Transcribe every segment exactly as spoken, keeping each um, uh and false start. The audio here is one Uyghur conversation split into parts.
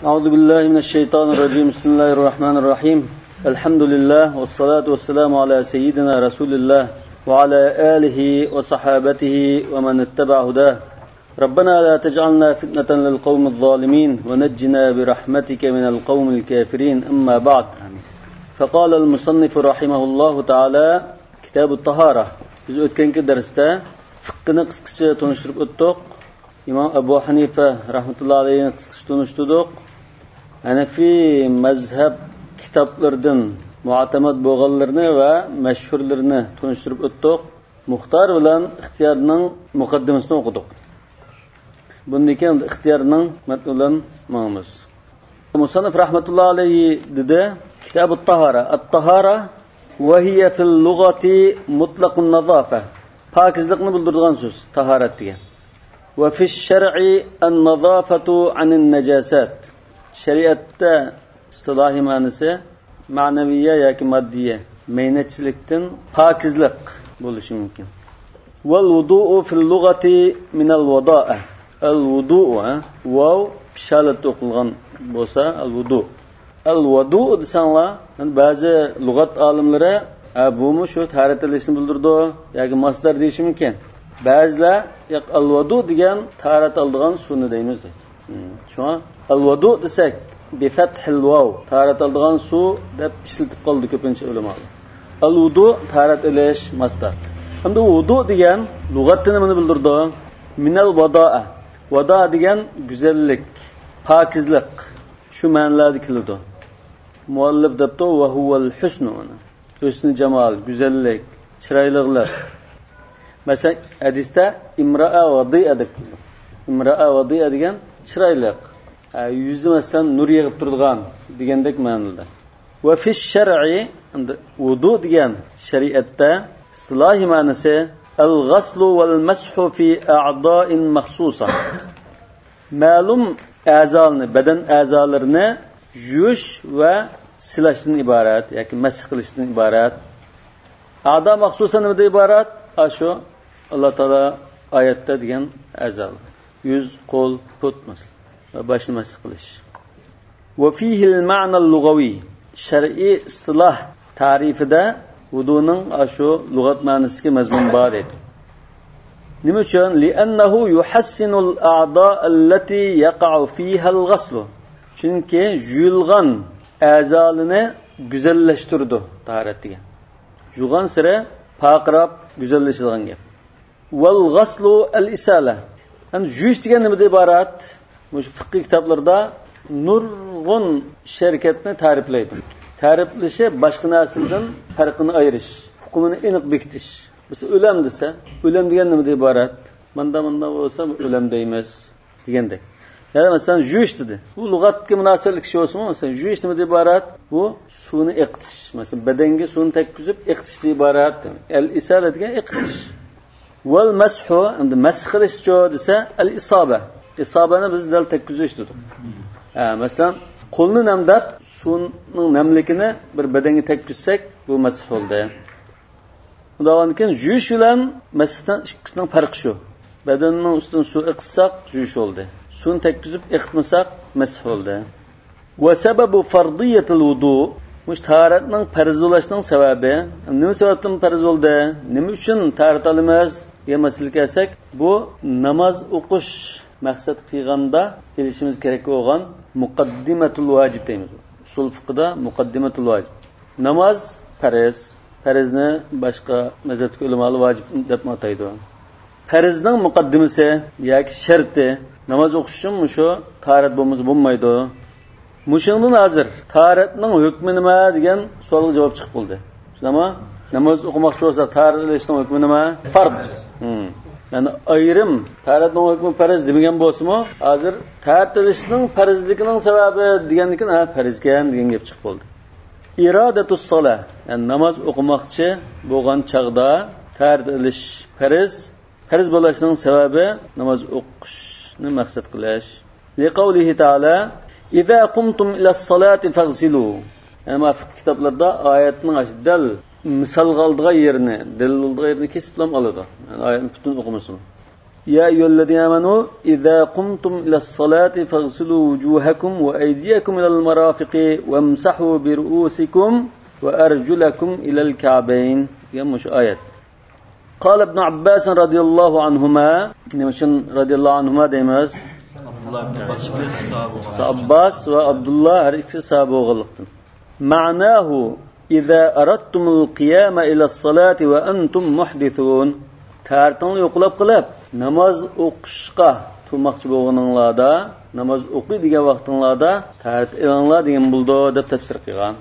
أعوذ بالله من الشيطان الرجيم. بسم الله الرحمن الرحيم. الحمد لله والصلاة والسلام على سيدنا رسول الله وعلى آله وصحابته ومن اتبع هداه. ربنا لا تجعلنا فتنة للقوم الظالمين ونجنا برحمتك من القوم الكافرين. أما بعد. فقال المصنف رحمه الله تعالى: كتاب الطهارة. بىز ئۆتكەنكى دەرستە فىققىنى قىسقىچە تونۇشتۇرۇپ ئۆتتۇق. ئىمام ئەبۇ ھەنىفە رەھمەتۇللا ئەلەيھىنى قىسقىچە تونۇشتۇردۇق. ھەنەفىي مەزھەپ كىتابلىرىدىن مۇئتەمەد بولغانلىرىنى ۋە مەشھۇرلىرىنى تونۇشتۇرۇپ ئۆتتۇق. مۇختار بىلەن ئىختىيارنىڭ مۇقەددىمىسىنى ئوقۇدۇق. بۇندىن كېيىن ئىختىيارنىڭ مەتنى بىلەن ماڭىمىز. مۇسەننىف رەھمەتۇللا ئەلەيھى دېدى، كىتابۇت تاھارە. ئەت تاھارە ۋە ھىيە فىل لۇغەتى مۇتلەقۇن نازافە. پاكىزلىقنى بىلدۈرىدىغان سۆز، تاھارەت دېگەن. ۋە فىش شەرئى ئەن نازافەتۇ ئەنىن نەجاسەت. شەرىئەتتە ئىستىلاھىي مەنىسى مەنەۋىيە ياكى ماددىيە مەينەتچىلىكتىن پاكىزلىق بولۇشى مۇمكىن. ۋەل ۋۇدۇئۇ فىل لۇغەتى مىنەل ۋادائە. ئەل ۋۇدۇئۇ، ھە؟ ۋاۋ پېشانەتتە ئوقۇلغان بولسا، ئەل ۋۇدۇ. ئەل ۋۇدۇ دېسەڭلار، يەنى بەزى لۇغەت ئالىملىرى، ھە، بۇمۇ شۇ تاھارەت ئېلىشنى بىلدۈرىدۇ ياكى ماسدار دېيىشى مۇمكىن. بەزىلەر، ياق، ئەل ۋۇدۇ دېگەن تاھارەت ئالىدىغان سۇنى دەيمىز دەيدۇ. شۇڭا ئەلۋۇدۇ دېسەك، بىفەتھىل ۋاۋ، تاھارەت ئالىدىغان سۇ دەپ ئىشلىتىپ قالدى كۆپىنچە ئۆلىمالار. ئەلۋۇدۇ، تاھارەت ئېلىش، ماسدار. ئەمدى ۋۇدۇ دېگەن لۇغەتتە نېمىنى بىلدۈرىدۇ؟ مىنەل ۋادائە. ۋادا دېگەن گۈزەللىك، پاكىزلىق. شۇ مەنىلەردە كېلىدۇ. مۇئەللىپ دەپتۇ، ۋە ھۇۋەل ھۇسنۇ ئۇنى. ھۆسنى جامال، گۈزەللىك، چىرايلىقلىق. مەسىلەن، ھەدىستە ئىمرائە ۋادىئە دەپ كېلىدۇ. ئىمرائە ۋادىئە دېگەن چىرايلىق. ھە، يۈزى، مەسىلەن، نۇر يېغىپ تۇرىدىغان دېگەندەك مەنىدە. ۋە فىش شەرئى، ئەمدى ۋۇدۇ دېگەن شەرىئەتتە ئىستىلاھىي مەنىسى، ئەل غەسلۇ ۋەل مەسھۇ فى ئەئدائىن مەخسۇسە. مەلۇم ئەزالىرىنى، بەدەن ئەزالىرىنى يۇيۇش ۋە سىلاشتىن ئىبارەت ياكى مەسخ قىلىشتىن ئىبارەت. ئەدا مەخسۇسەن نېمىدىن ئىبارەت؟ ئاشۇ ئاللا تائالا ئايەتتە دېگەن ئەزالار. يۈز، قول، پۇت، مەسىلەن، ۋە باشنى مەسخ قىلىش. ۋە فىھىل مەنەل لۇغەۋى. شەرئىي ئىستىلاھ تەرىپىدە ۋۇدۇنىڭ ئاشۇ لۇغەت مەنىسىدىكى مەزمۇن بار دەيدۇ. نېمە ئۈچۈن؟ لىئەننەھۇ يۇھەسسىنۇل ئەئدائەللەتى يەقەئۇ فىھەل غەسلۇ. چۈنكى يۇيۇلغان ئەزالىنى گۈزەللەشتۈرىدۇ تاھارەت دېگەن. يۇغانسېرى پارقىراپ گۈزەللىشىدىغان گەپ. ۋەل غەسلۇ ئەل ئىسالە. يەنى يۇيۇش دېگەن نېمىدىن ئىبارەت؟ مۇشۇ فىقھىي كىتابلىرىدا نۇرغۇن شەرىكەتنى تەرىپلەيدۇ. تەرىپلىشى باشقا نەرسىلەردىن پەرقىنى ئايرىش، ھۆكمىنى ئېنىق بېكىتىش. مەسىلەن، ئۆلەم دېسە، ئۆلەم دېگەن نېمىدىن ئىبارەت؟ ماندا، ماندا بولسا ئۆلەم دەيمىز دېگەندەك. يەنى مەسىلەن، يۇيۇش دېدى. بۇ لۇغەتكە مۇناسىۋەتلىك ئىش بولسىمۇ، مەسىلەن، يۇيۇش نېمىدىن ئىبارەت؟ بۇ سۇنى ئېقىتىش. مەسىلەن، بەدەنگە سۇنى تەگكۈزۈپ ئېقىتىشتىن ئىبارەت. ئەل ئىسالە دېگەن ئېقىتىش. ۋەل مەسھۇ، ئەمدى مەسخ قىلىشچۇ دېسە، ئەل ئىسابە. ئىسابەنى بىز دەل تەگكۈزۈش دېدۇق. ھە، مەسىلەن، قولنى نەمدەپ، سۇنىڭ نەملىكىنى بىر بەدەنگە تەگكۈزسەك، بۇ مەسخ بولدى. ئۇنداقتىن كېيىن يۇيۇش بىلەن مەسخنىڭ ئىككىسىنىڭ پەرقى شۇ. بەدەننىڭ ئۈستىدىن سۇ ئېقىتساق، يۇيۇش بولدى. سۇنى تەگكۈزۈپ ئېقىتمىساق، مەسخ بولدى. ۋە سەبەبۇ فەردىيەتىل ۋۇدۇ، مۇشۇ تاھارەتنىڭ پەرز بولۇشىنىڭ سەۋەبى، نېمە سەۋەبتىن پەرز بولدى؟ نېمە ئۈچۈن تاھارەت ئالىمىز دېگەن مەسىلىگە كەلسەك، بۇ ناماز ئوقۇش مەقسەت قىلغاندا ئېلىشىمىز كېرەك بولغان مۇقەددىمەتۇل ۋاجىب دەيمىز. ئۇسۇل فىقىدا مۇقەددىمەتۇل ۋاجىب. ناماز پەرز. پەرزنى باشقا مەزھەپتىكى ئۆلىمالار ۋاجىب دەپمۇ ئاتايدۇ. پەرزنىڭ مۇقەددىمىسى ياكى شەرتى، ناماز ئوقۇش ئۈچۈن مۇشۇ تاھارەت بولمىسا بولمايدۇ. مۇشۇنىڭدىن ھازىر تاھارەتنىڭ ھۆكمى نېمە دېگەن سوئالغا جاۋاب چىقىپ بولدى. شۇنداقمۇ؟ ناماز ئوقۇماقچى بولسا تاھارەت ئېلىشنىڭ ھۆكمى نېمە؟ پەرز. ھىم. يەنى ئايرىم تاھارەتنىڭ ھۆكمى پەرز دېمىگەن بولسىمۇ، ھازىر تاھارەت ئېلىشنىڭ پەرزلىكىنىڭ سەۋەبى دېگەندىن كېيىن، ھە، پەرزكەن دېگەن گەپ چىقىپ بولدى. ئىرادەتۇس سالا، يەنى ناماز ئوقۇماقچى بولغان چاغدا تاھارەت ئېلىش پەرز، پەرز بولۇشنىڭ سەۋەبى ناماز ئوقۇشنى مەقسەت قىلىش. لىقەۋلىھى تائالا، ئىزا قۇمتۇم ئىلەس سالاتى فەغسىلۇ. يەنى مانا فىقھ كىتابلىرىدا ئايەتنىڭ ئاشۇ دەل مىسالغا ئالىدىغان يېرىنى، دەلىل ئالىدىغان يېرىنى كېسىپلا ئالىدۇ. يەنى ئايەتنى پۈتۈن ئوقۇمىسىمۇ. يا أيها الذين آمنوا إذا قمتم إلى الصلاة فاغسلوا وجوهكم وأيديكم إلى المرافق وامسحوا برؤوسكم وأرجلكم إلى الكعبين دېگەن مۇشۇ ئايەت. قال ابن عباس رضي الله عنهما. نېمە ئۈچۈن رەزىياللاھۇ ئەنھۇما دەيمىز؟ ئابباس ۋە ئابدۇللا ھەر ئىككىسى ساھابە بولغانلىقتىن. معناه إذا أردتم القيام إلى الصلاة وأنتم محدثون. تەھارىتىڭلار يوقلاپ قېلىپ، ناماز ئوقۇشقا تۇرماقچى بولغىنىڭلاردا، ناماز ئوقۇي دېگەن ۋاقتىڭلاردا تەھارەت ئېلىڭلار دېگەن بولىدۇ، دەپ تەپسىر قىلغان.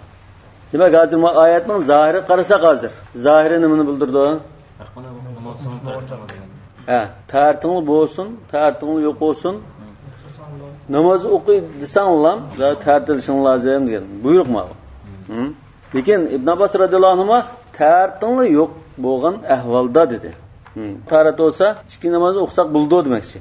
دېمەك، ھازىر بۇ ئايەتنىڭ زاھىرىغا قارىساق ھازىر. زاھىرى نېمىنى بىلدۈرىدۇ؟ ھە، تەھارىتىڭلار بولسۇن، تەھارىتىڭلار يوق بولسۇن. ناماز ئوقۇي دېسەڭلار، تەھارەت ئېلىشىڭ لازىم دېگەن بۇيرۇق ماۋۇ. ھە؟ لېكىن ئىبن ئابباس رەزىياللاھۇ ئەنھۇما تەھارىتىڭلار يوق بولغان ئەھۋالدا دېدى. ھە. تەھارەت بولسا، ئىككى نامازنى ئوقۇساق بولىدۇ دېمەكچى.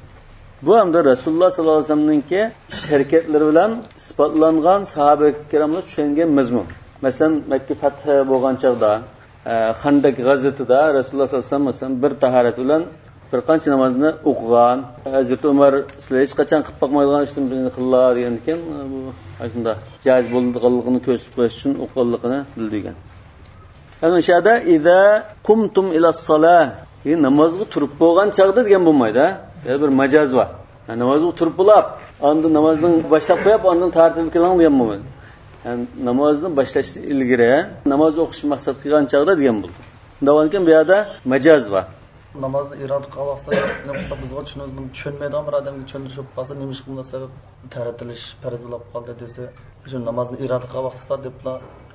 بۇ ھەمدە رەسۇلۇللا ساللاللاھۇ ئەلەيھى ۋەسەللەمنىڭكى ھەرىكەتلىرى بىلەن ئىسپاتلانغان ساھابە كىراملار چۈشەنگەن مەزمۇن. مەسىلەن، مەككە پەتھى بولغان چاغدا، ئە، خەندەك غەزۋىتىدە رەسۇلۇللا ساللاللاھۇ ئەلەيھى ۋەسەللەم مۇسەلسەل بىر تەھارەت بىلەن بىر قانچە نامازنى ئوقۇغان. ھەزرىتى ئۆمەر، سىلەر ھېچقاچان قىلىپ باقمايدىغان ئىشتىن بىرنى قىلىڭلار دېگەندىكىن، بۇ ئاشۇنداق جائىز بولىدىغانلىقىنى كۆرسىتىپ قويۇش ئۈچۈن ئوقۇغانلىقىنى بىلدۈرگەن. يەنى ئۇ يەردە إذا قمتم إلى الصلاة، نامازغا تۇرۇپ بولغان چاغدا دېگەن بولمايدۇ. يەنە بىر ماجاز بار. يەنى نامازغا تۇرۇپ بولاپ، ئاندىن نامازنى باشلاپ قويۇپ، ئاندىن تەھارەت ئېلىپ كېلىڭ دېگەن بولمايدۇ. يەنى نامازنى باشلاشتىن ئىلگىرى ناماز ئوقۇش مەقسەت قىلغان چاغدا دېگەن بولىدۇ. شۇنداق بولغاندىكىن بۇ يەردە ماجاز بار. نامازنى ئىرادە قىلغان ۋاقتىدا نېمە قىلسا بىزغا چۈشىنىمىز، بۇنى چۈشەنمەيدىغان بىر ئادەمگە چۈشەندۈرۈش بولۇپ قالسا، نېمە ئىش قىلمىسا سەۋەب تەھارەت ئېلىش پەرز بولۇپ قالدى دېسە، شۇ نامازنى ئىرادە قىلغان ۋاقتىدا دەپلا.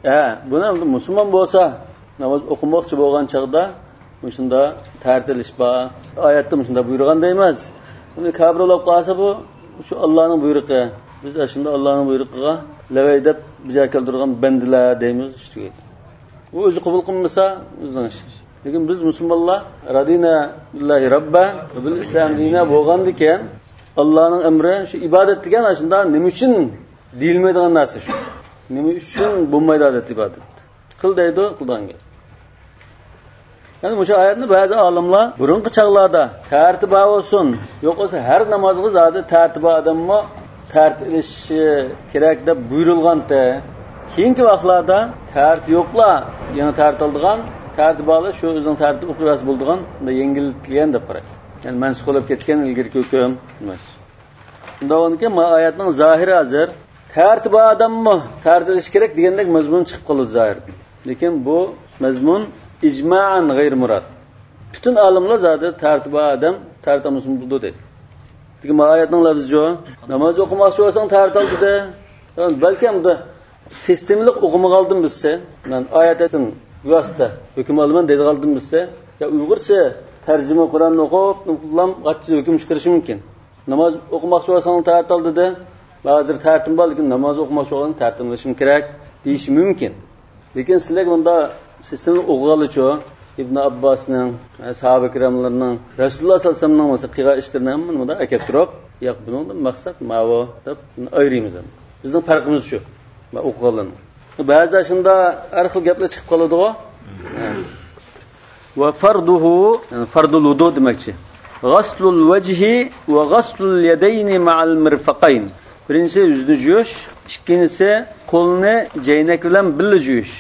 ھە، بۇنى ئەمدى مۇسۇلمان بولسا، ناماز ئوقۇماقچى بولغان چاغدا مۇشۇنداق تەھارەت ئېلىش بار. ئايەتتە مۇشۇنداق بۇيرۇغان دەيمىز. بۇنى كاپىر بولۇپ قالسا، بۇ شۇ ئاللانىڭ بۇيرۇقى. بىز ئاشۇنداق ئاللانىڭ بۇيرۇقىغا لەۋەي دەپ بىجا كەلتۈرىدىغان بەندىلەر دەيمىز ئۈستىگە. ئۇ ئۆزى قوبۇل قىلمىسا، ئۆزىنىڭ ئىشى. لېكىن بىز مۇسۇلمانلار رەزىنا بىللاھى رەببا ۋە بىل ئىسلامى دىنا بولغاندىكىن، ئاللانىڭ ئەمرى شۇ ئىبادەت دېگەن ئاشۇنداق نېمە ئۈچۈن دېيىلمەيدىغان نەرسە شۇ. نېمە ئۈچۈن بولمايدۇ ئادەتتە ئىبادەت؟ قىل دەيدۇ، قىلىدىغان گەپ. يەنى مۇشۇ ئايەتنى بەزى ئالىملار بۇرۇنقى چاغلاردا تەھارىتى بار بولسۇن، يوق بولسا ھەر نامازغا زادى تەھارىتى بار ئادەممۇ تەھارەت ئېلىشى كېرەك دەپ بۇيرۇلغانتى. كېيىنكى ۋاقىتلاردا تەھارىتى يوقلار يېڭى تەھارەت ئالىدىغان، تەھارىتى بارلار شۇ ئۆزىنىڭ تەھارىتىنى ئوقۇيۋەرسە بولىدىغان، يەڭگىللەتىلگەن دەپ قارايدۇ. يەنى مەنسۇخ بولۇپ كەتكەن ئىلگىرىكى ھۆكۈم ئەمەس. شۇنداق بولغاندىكىن، مانا ئايەتنىڭ زاھىرى ھازىر تەھارىتى بار ئادەممۇ تەھارەت ئېلىشى كېرەك دېگەندەك مەزمۇن چىقىپ قالىدۇ زاھىردىن. لېكىن بۇ مەزمۇن ئىجمائەن غەيرى مۇراد. پۈتۈن ئالىملار زادى تەھارىتى بار ئادەم تەھارەت ئالمىسىمۇ بولىدۇ دەيدۇ. لېكىن مانا ئايەتنىڭ لەپزى شۇ. ناماز ئوقۇماقچى بولساڭ تەھارەت ئال دېدى. بەلكى ئەمدى سىستېمىلىق ئوقۇمىغانلىقىم بىلسە، مەن ئايەت ھەدىسنى بىۋاسىتە ھۆكۈم ئالىمەن دەيدىغانلىقىم بىلسە، يا ئۇيغۇرچە تەرجىمە قۇرئان ئوقۇپ، نېمە قىلام، قاچچىلىق ھۆكۈم چىقىرىشى مۇمكىن. ناماز ئوقۇماقچى بولساڭ تەھارەت ئال دېدى. مەن ھازىر تەھارىتىم بار، لېكىن ناماز ئوقۇماقچى بولغان تەھارىتىم ئېلىشىم كېرەك دېيىشى مۇمكىن. لېكىن سىلەرگە بۇنداق سىستېمىلىق ئوقۇغانلىچۇ، ئىبن ئابباسنىڭ، ساھابە كىراملىرىنىڭ، رەسۇلۇللا ساللاللاھۇ ئەلەيھى ۋەسەللەمنىڭ مۇشۇ قىلغان ئىشلىرىنى ھەممىنى مۇنداق ئەكەپ تۇرۇپ، ياق، بۇنىڭدىن مەقسەت ماۋۇ دەپ ئايرىيمىز. بىزنىڭ پەرقىمىز شۇ. مەن ئوقۇغانلارنىڭ. بەزىدە شۇنداق ھەر خىل گەپلەر چىقىپ قالىدىغۇ. ھە. ۋە فەردۇھۇ، يەنى فەردۇل ۋۇدۇ دېمەكچى. غەسلۇل ۋەجھى ۋە غەسلۇل يەدەينى مەئەل مىرفەقەين. بىرىنچىسى يۈزنى جۇيۇش، ئىككىنچىسى قولنى جەينەك بىلەن بىللە جۇيۇش.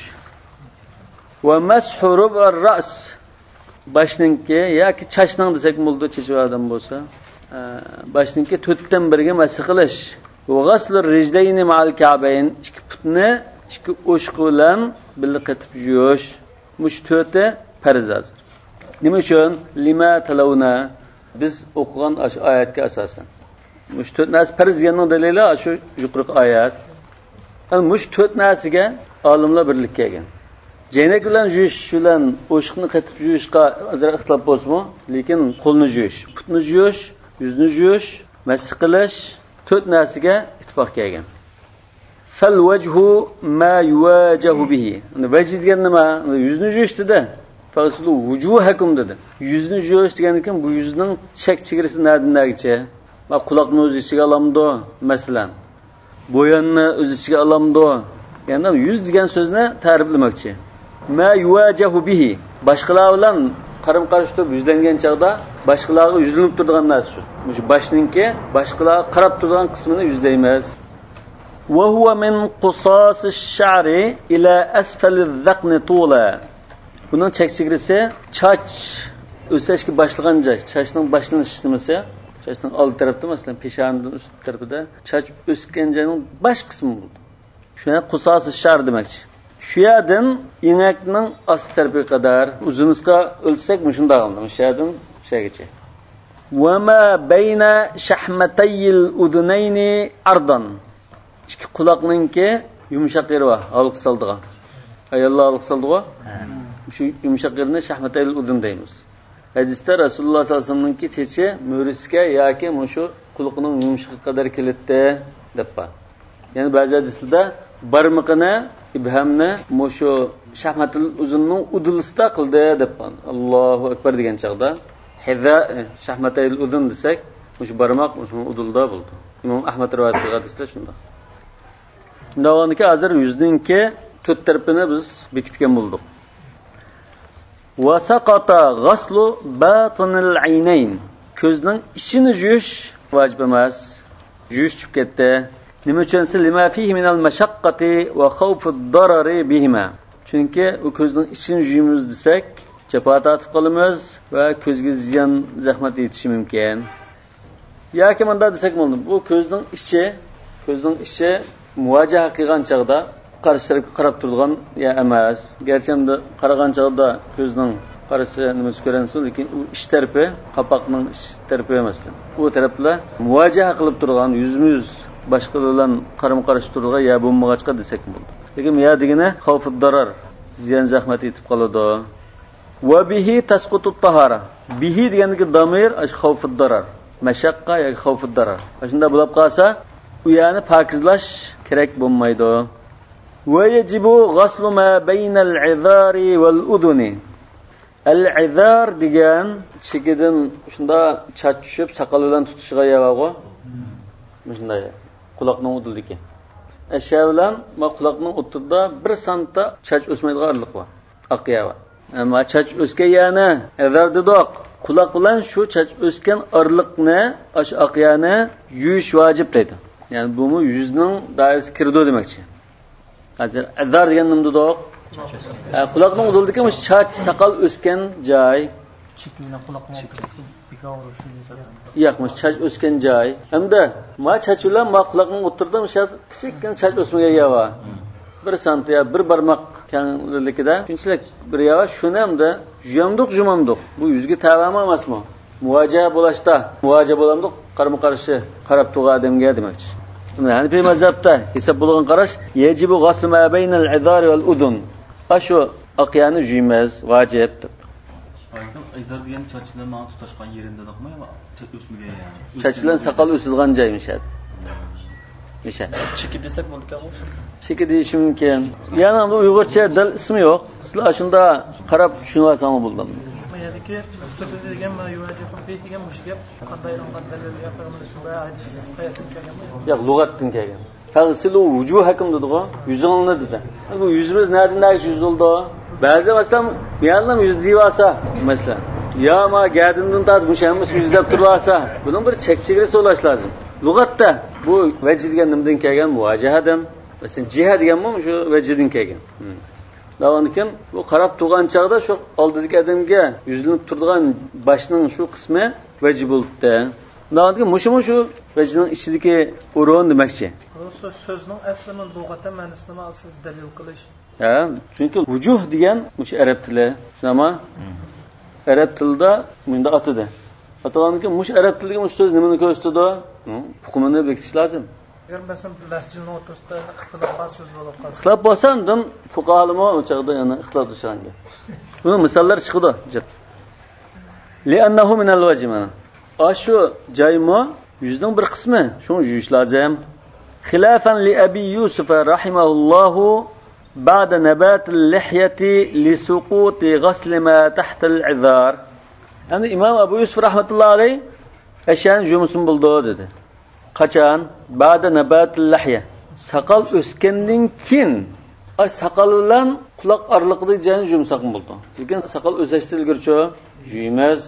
ۋە مەسھۇ رۇبئەر رەس. باشنىڭكى ياكى چاچنىڭ دېسەكمۇ بولىدۇ، چېچى بار ئادەم بولسا. ئە، باشنىڭكى تۆتتىن بىرىگە مەسخ قىلىش. ۋە غەسلۇر رىجلەينى مەئەل كەئبەين. ئىككى پۇتنى ئىككى ئوشۇقى بىلەن بىللە قېتىپ يۇيۇش. مۇشۇ تۆتى پەرز ھازىر. نېمە ئۈچۈن؟ لىما تەلەۋنە. بىز ئوقۇغان ئاشۇ ئايەتكە ئاساسەن. مۇشۇ تۆت نەرسە پەرز دېگەننىڭ دەلىلى ئاشۇ يۇقىرىقى ئايەت. يەنى مۇشۇ تۆت نەرسىگە ئالىملار بىرلىك كەلگەن. جەينەك بىلەن جۇيۇش بىلەن ئوشۇقنى قېتىپ جۇيۇشقا ئازراق ئىختىلاپ بولسىمۇ، لېكىن قولنى جۇيۇش، پۇتنى جۇيۇش، يۈزنى جۇيۇش، مەسخ قىلىش، تۆت نەرسىگە ئىتتىپاق كەلگەن. فەل ۋەجھۇ ما يۇۋاجەھۇ بىھى. ۋەجھ دېگەن نېمە؟ يۈزنى جۇيۇش دېدى. فەغسىلۇ ۋۇجۇھەكۇم دېدى. يۈزنى جۇيۇش دېگەندىن كېيىن بۇ يۈزنىڭ چەك چېگرىسى نەدىن نەگىچە؟ ما قۇلاقنى ئۆز ئىچىگە ئالامدۇ، مەسىلەن؟ بويۇننى ئۆز ئىچىگە ئالامدۇ؟ يەنى يۈز دېگەن سۆزنى تەرىپلىمەكچى. ما يۇۋاجەھۇ بىھى. باشقىلار بىلەن قارىمۇ قارشى تۇرۇپ يۈزلەنگەن چاغدا باشقىلارغا يۈزلىنىپ تۇرىدىغان نەرسە شۇ. مۇشۇ باشنىڭكى باشقىلارغا قاراپ تۇرىدىغان قىسمىنى يۈزلەيمىز. وهو من قصاص الشعر إلى أسفل الذقن طولا. بۇنىڭ چەك چېگرىسى چاچ ئۆسۈشكە باشلىغان جاي، چاچنىڭ باشلىنىش نېمىسى، چاچنىڭ ئالدى تەرەپتە، مەسىلەن، پېشانىدىن ئۈست تەرىپىدە چاچ ئۆسكەن جاينىڭ باش قىسمى بولىدۇ. شۇنى قۇساسى شار دېمەكچى. شۇ يەردىن ئېڭەكنىڭ ئاستى تەرىپىگە قەدەر ئۇزۇنلۇققا ئۆلچىسەك، مۇشۇنداق، مۇشۇ يەردىن مۇشۇ يەرگىچە. وما بين شحمتي الأذنين عرضا. ئىككى قۇلاقنىڭكى يۇمشاق يېرى بار، ھالقا سالىدىغان. ئاياللار ھالقا سالىدىغۇ؟ ھە. شۇ يۇمشاق يېرىنى شەھمەتەيل ئۇدۇن دەيمىز. ھەدىستە رەسۇلۇللا ساللاللاھۇ ئەلەيھى ۋەسەللەمنىڭكى چېچى مۈرىسىگە ياكى مۇشۇ قۇلىقىنىڭ يۇمشىقىغا قەدەر كېلەتتى، دەپ بار. يەنە بەزى ھەدىسلەردە بارمىقىنى، ئىبھامنى مۇشۇ شەھمەتىل ئۇزۇننىڭ ئۇدۇلىسىدا قىلدى، دەپ بار. ئاللاھۇ ئەكبەر دېگەن چاغدا ھەزا، شەھمەتەيل ئۇزۇن دېسەك، مۇشۇ بارماق مۇشۇنىڭ ئۇدۇلىدا بولىدۇ. ئىمام ئەھمەد رىۋايەت قىلغان ھەدىستە شۇنداق. شۇنداق بولغاندىكىن، ھازىر يۈزنىڭكى تۆت تەرىپىنى بىز بېكىتكەن بولدۇق. وسقط غسل باطن العينين. كۆزنىڭ ئىچىنى يۇيۇش ۋاجىپ ئەمەس. يۇيۇش چۈشۈپ كەتتى. نېمە ئۈچۈن دېسە، لما فيه من المشقة وخوف الضرر بهما. چۈنكى ئۇ كۆزنىڭ ئىچىنى يۇيىمىز دېسەك، جاپا تارتىپ قالىمىز ۋە كۆزگە زىيان، زەخمەت يېتىشى مۇمكىن. ياكى مۇنداق دېسەك بولىدۇ، بۇ كۆزنىڭ ئىچى، كۆزنىڭ ئىچى مۇۋاجىھە قىلغان چاغدا قارشى تەرەپكە قاراپ تۇرىدىغان يەر ئەمەس. گەرچە ئەمدى قارىغان چاغدا كۆزنىڭ قارىسى نېمىسى كۆرۈنسۇن، لېكىن ئۇ ئىچ تەرىپى، قاپاقنىڭ ئىچ تەرىپى، مەسىلەن، ئۇ تەرەپلەر مۇۋاجىھە قىلىپ تۇرغان، يۈزمۇ يۈز باشقىلار بىلەن قارىمۇ قارشى تۇرىدىغان يەر بولمىغاچقا دېسەك بولىدۇ. لېكىن يەر دېگىنى خوفۇد دارار، زىيان زەخمەت يېتىپ قالىدۇ. وبه تسقط الطهارة. به دېگەندىكى دامىر، ئاشۇ خوفۇد دارار. مەشەققە ياكى خوفۇد دارار. ئاشۇنداق بولۇپ قالسا، ئۇ يەرنى پاكىزلاش كېرەك بولمايدۇ. ويجب غسل ما بين العذار والأذن. ئەل ئەزار دېگەن چېكىدىن شۇنداق چاچ چۈشۈپ، ساقال بىلەن تۇتىشىدىغان يەر بارغۇ؟ مۇشۇنداق يەر. قۇلاقنىڭ ئۇدۇلىدىكى. ئەشە بىلەن ما قۇلاقنىڭ ئوتتۇرىدا بىر سانتا چاچ ئۆسمەيدىغان ئارىلىق بار. ئاق يەر بار. ئەمما چاچ ئۆسكەن يەرنى ئەزار دېدۇق. قۇلاق بىلەن شۇ چاچ ئۆسكەن ئارىلىقنى، ئاشۇ ئاق يەرنى يۇيۇش ۋاجىپ دەيدۇ. يەنى بۇمۇ يۈزنىڭ دائىرىسىگە كىرىدۇ دېمەكچى. ھازىر ئەزار دېگەن نېمە دېدۇق؟ ھە، قۇلاقنىڭ ئۇدۇلىدىكى مۇشۇ چاچ، ساقال ئۆسكەن جاي. چېكى بىلەن قۇلاقنىڭ ئوتتۇرىسىدا بىكار ئۇرۇشۇش. ياق، مۇشۇ چاچ ئۆسكەن جاي. ھەمدە ما چاچ بىلەن ما قۇلاقنىڭ ئوتتۇرىدا مۇشۇ كىچىككىنە چاچ ئۆسمىگەن يەر بار. بىر سانتى يا بىر بارماق كەڭلىكىدە شۇنچىلىك بىر يەر بار. شۇنى ھەمدە يۇيامدۇق، يۇمامدۇق. بۇ يۈزگە تەۋەمۇ ئەمەسمۇ؟ مۇۋاجىھە بولاشتا، مۇۋاجىھە بولامدۇق، قارىمۇ قارشى قاراپ تۇرغان ئادەمگە دېمەكچى. ھەنىپىي مەزھەپتە ھېساب بولغان قاراش، يەجىبۇ غەسلۇ ما بەينەل ئىزارى ۋەل ئۇزۇن. ئاشۇ ئاق يەرنى يۇيىمىز، ۋاجىپ دەپ. ئىزار دېگەن چاچ بىلەن ماڭا تۇتاشقان يېرىنى دېدۇقمۇ يا چاچ ئۆسمىگەن يەرنى؟ چاچ بىلەن ساقال ئۆسىدىغان جاي مۇشۇ يەردە. مۇشۇ يەردە. چېكى دېسەك بولىدىكەنغۇ؟ چېكى دېيىشى مۇمكىن. يەنى بۇ ئۇيغۇرچە دەل ئىسمى يوق. سىلەر ئاشۇندا قاراپ چۈشىنىۋالساڭلار بولىدۇ. ما يەردىكى ئۇستىدى دېگەن ما يۇۋاجىبۇ بىھ دېگەن مۇشۇ گەپ قانداق ئېلىنغان دەلىل يا پەيغەمبەر ئىسمى ۋە ھەدىس قايەردىن كەلگەن بۇ؟ ياق، لۇغەتتىن كەلگەن. فەغسىلۇ ۋۇجۇھەكۇم دېدىغۇ، يۈزۈڭلارنى دېدى. بۇ يۈزىمىز نەدىن نەگىچە يۈزۈلىدۇ؟ بەزى مەسىلەن، مىيانلام يۈز دېيىۋالسا، مەسىلەن، يا ما گەدىنىدىن تارتىپ مۇشۇ ھەممىسى يۈز دەپ تۇرۇۋالسا، بۇنىڭ بىر چەك چېگرىسى بولۇش لازىم. لۇغەتتە بۇ ۋەجھ دېگەن نېمىدىن كەلگەن؟ مۇۋاجىھەدىن. مەسىلەن، جىھە دېگەنمۇ شۇ ۋەجھدىن كەلگەن. دەۋامدىن كېيىن بۇ قاراپ تۇرغان چاغدا شۇ ئالدىدىكى ئادەمگە يۈزلىنىپ تۇرىدىغان باشنىڭ شۇ قىسمى ۋەجھ بولۇپتۇ. دەۋامدىن كېيىن مۇشۇمۇ شۇ ۋەجھنىڭ ئىچىدىكى ئورۇن دېمەكچى. بۇ سۆ-، سۆزنىڭ ئەسلىمۇ لۇغەتتە مەنىسى نېمە؟ سىز دەلىل قىلىش. ھە، چۈنكى ۋۇجۇھ دېگەن مۇشۇ ئەرەب تىلى. شۇنداقمۇ؟ ئەرەب تىلىدا مۇنداق ئاتىدى. ئاتىغاندىن كېيىن مۇشۇ ئەرەب تىلىدىكى مۇشۇ سۆز نېمىنى كۆرسىتىدۇ؟ ھە، ئۇقۇمىنى بېكىتىش لازىم. ئەگەر مەسىلەن، بىر لەھجىنىڭ ئوتتۇرىسىدا ئىختىلاپ بار سۆز بولۇپ قالسا. ئىختىلاپ بولسا، ئاندىن پۇقاھالىمۇ ئۇ چاغدا يەنە ئىختىلاپلىشىدىغان گەپ. بۇنىڭ مىساللىرى چىقىدۇ جىق. لأنه من الوجه مانا. ئاشۇ جايمۇ يۈزنىڭ بىر قىسمى، شۇڭا يۇيۇش لازىم. خلافا لأبي يوسف رحمه الله بعد نبات اللحية لسقوط غسل ما تحت العذار. يەنى ئىمام ئەبۇ يۈسۈپ رەھمەتۇللا ئەلەيھ ئەشەنى يۇمىسىمۇ بولىدۇ دېدى. قاچان؟ بعد نبات اللحية. ساقال ئۆسكەندىن كېيىن، ئاي، ساقال بىلەن قۇلاق ئارىلىقىدىكى جاينى يۇمساقمۇ بولىدۇ. لېكىن ساقال ئۆسەشتىن ئىلگىرىچۇ يۇيىمىز.